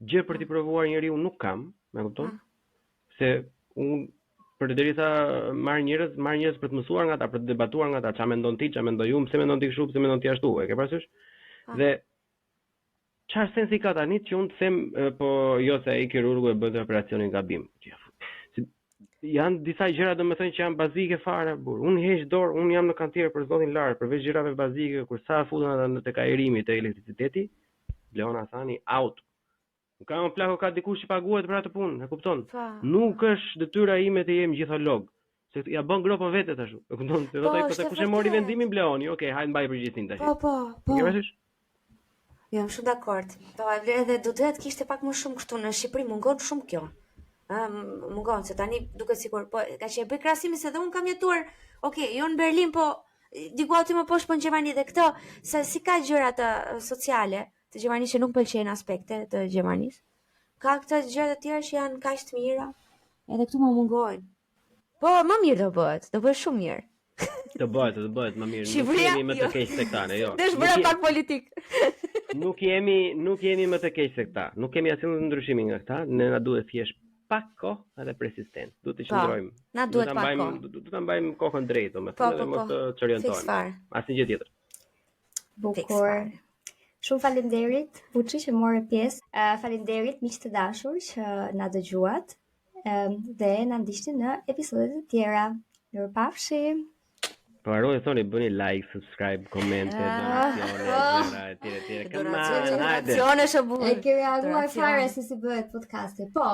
Gjë për t'i provuar njeriu nuk kam, më kupton? Se un përderisa marr njerëz, marr njerëz për të mësuar nga ata, për të debatuar nga ata, ç'a mendon ti, ç'a mendoj unë, pse mendon ti kështu, pse mendon ti ashtu, e ke parasysh? Dhe çfarë sensi ka tani që unë të them po jo se ai kirurgu e bënte operacionin gabim. Si, janë disa gjëra domethënë që janë bazike fare, burr. Unë heq dorë, unë jam në kantier për zotin lart, përveç gjërave bazike kur sa futen ata në tek ajrimi te elektriciteti, Bleon Hasani out. Nuk ka më plako ka dikush që paguhet për atë punë, e kupton? Pa. Po. Nuk është detyra ime të jem gjitholog. Se ja bën gropën vetë tash. E kupton? Se po, thotë po kush e mori vendimin Bleoni, okej, hajde mbaj përgjegjësinë tash. Po, po, po. Ke parasysh? Jam shumë dakord. Po, edhe do doja të kishte pak më shumë kështu në Shqipëri mungon shumë kjo. Ë, mungon se tani duket sikur po ka që e bëj krahasimin se edhe un kam jetuar, okej, jo në Berlin, po diku aty më poshtë po në Gjermani dhe këto se si ka gjëra të sociale të Gjermanisë që nuk pëlqejnë aspekte të Gjermanisë. Ka këto gjëra të tjera që janë kaq të mira, edhe këtu më mungojnë. Po, më mirë do bëhet, do bëhet shumë mirë. Do bëhet, do bëhet më mirë. Nuk jemi më të jo. keq se këta, ne, jo. Desh bëra pak politik. nuk jemi, nuk jemi më të keq se këta. Nuk kemi asnjë ndryshim nga këta, ne na duhet thjesht pak kohë edhe persistencë. Duhet të po, qëndrojmë. Na duhet pak kohë. Do ta mbajmë kokën drejt, domethënë, po, edhe po, mos të çorientohemi. Asnjë gjë tjetër. Bukur. Shumë faleminderit Buçi që more pjesë. Uh, faleminderit miq të dashur që na dëgjuat um, dhe na ndiqni në episodet e tjera. Mirupafshim. Po harroj të thoni bëni like, subscribe, komente, ah. donacione, gjëra etj etj. Donacione, donacione shumë bukur. E ke reaguar fare se si bëhet podcasti. Po.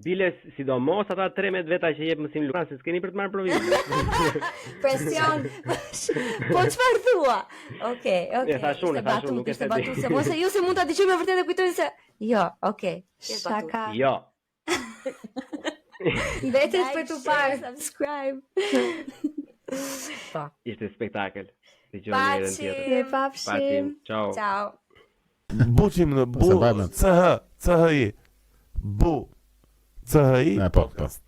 Bile sidomos ata 13 veta që jep mësim Luan, se s'keni për të marrë provim. Presion. po çfarë thua? Okej, okej. E thash unë, e thash unë, nuk e di. Batutë, se mos e ju se mund ta dëgjojmë me vërtet e kujtojnë se jo, okej. Shaka. Jo. Mbetet për të parë. Subscribe. Po. Ishte spektakël. Dëgjohemi herën tjetër. Mirë pafshim. Paçim. Ciao. Ciao. Buçim në bu Se mbajmë. C H C H I. Bu C H I. Ne, po, po. Podcast.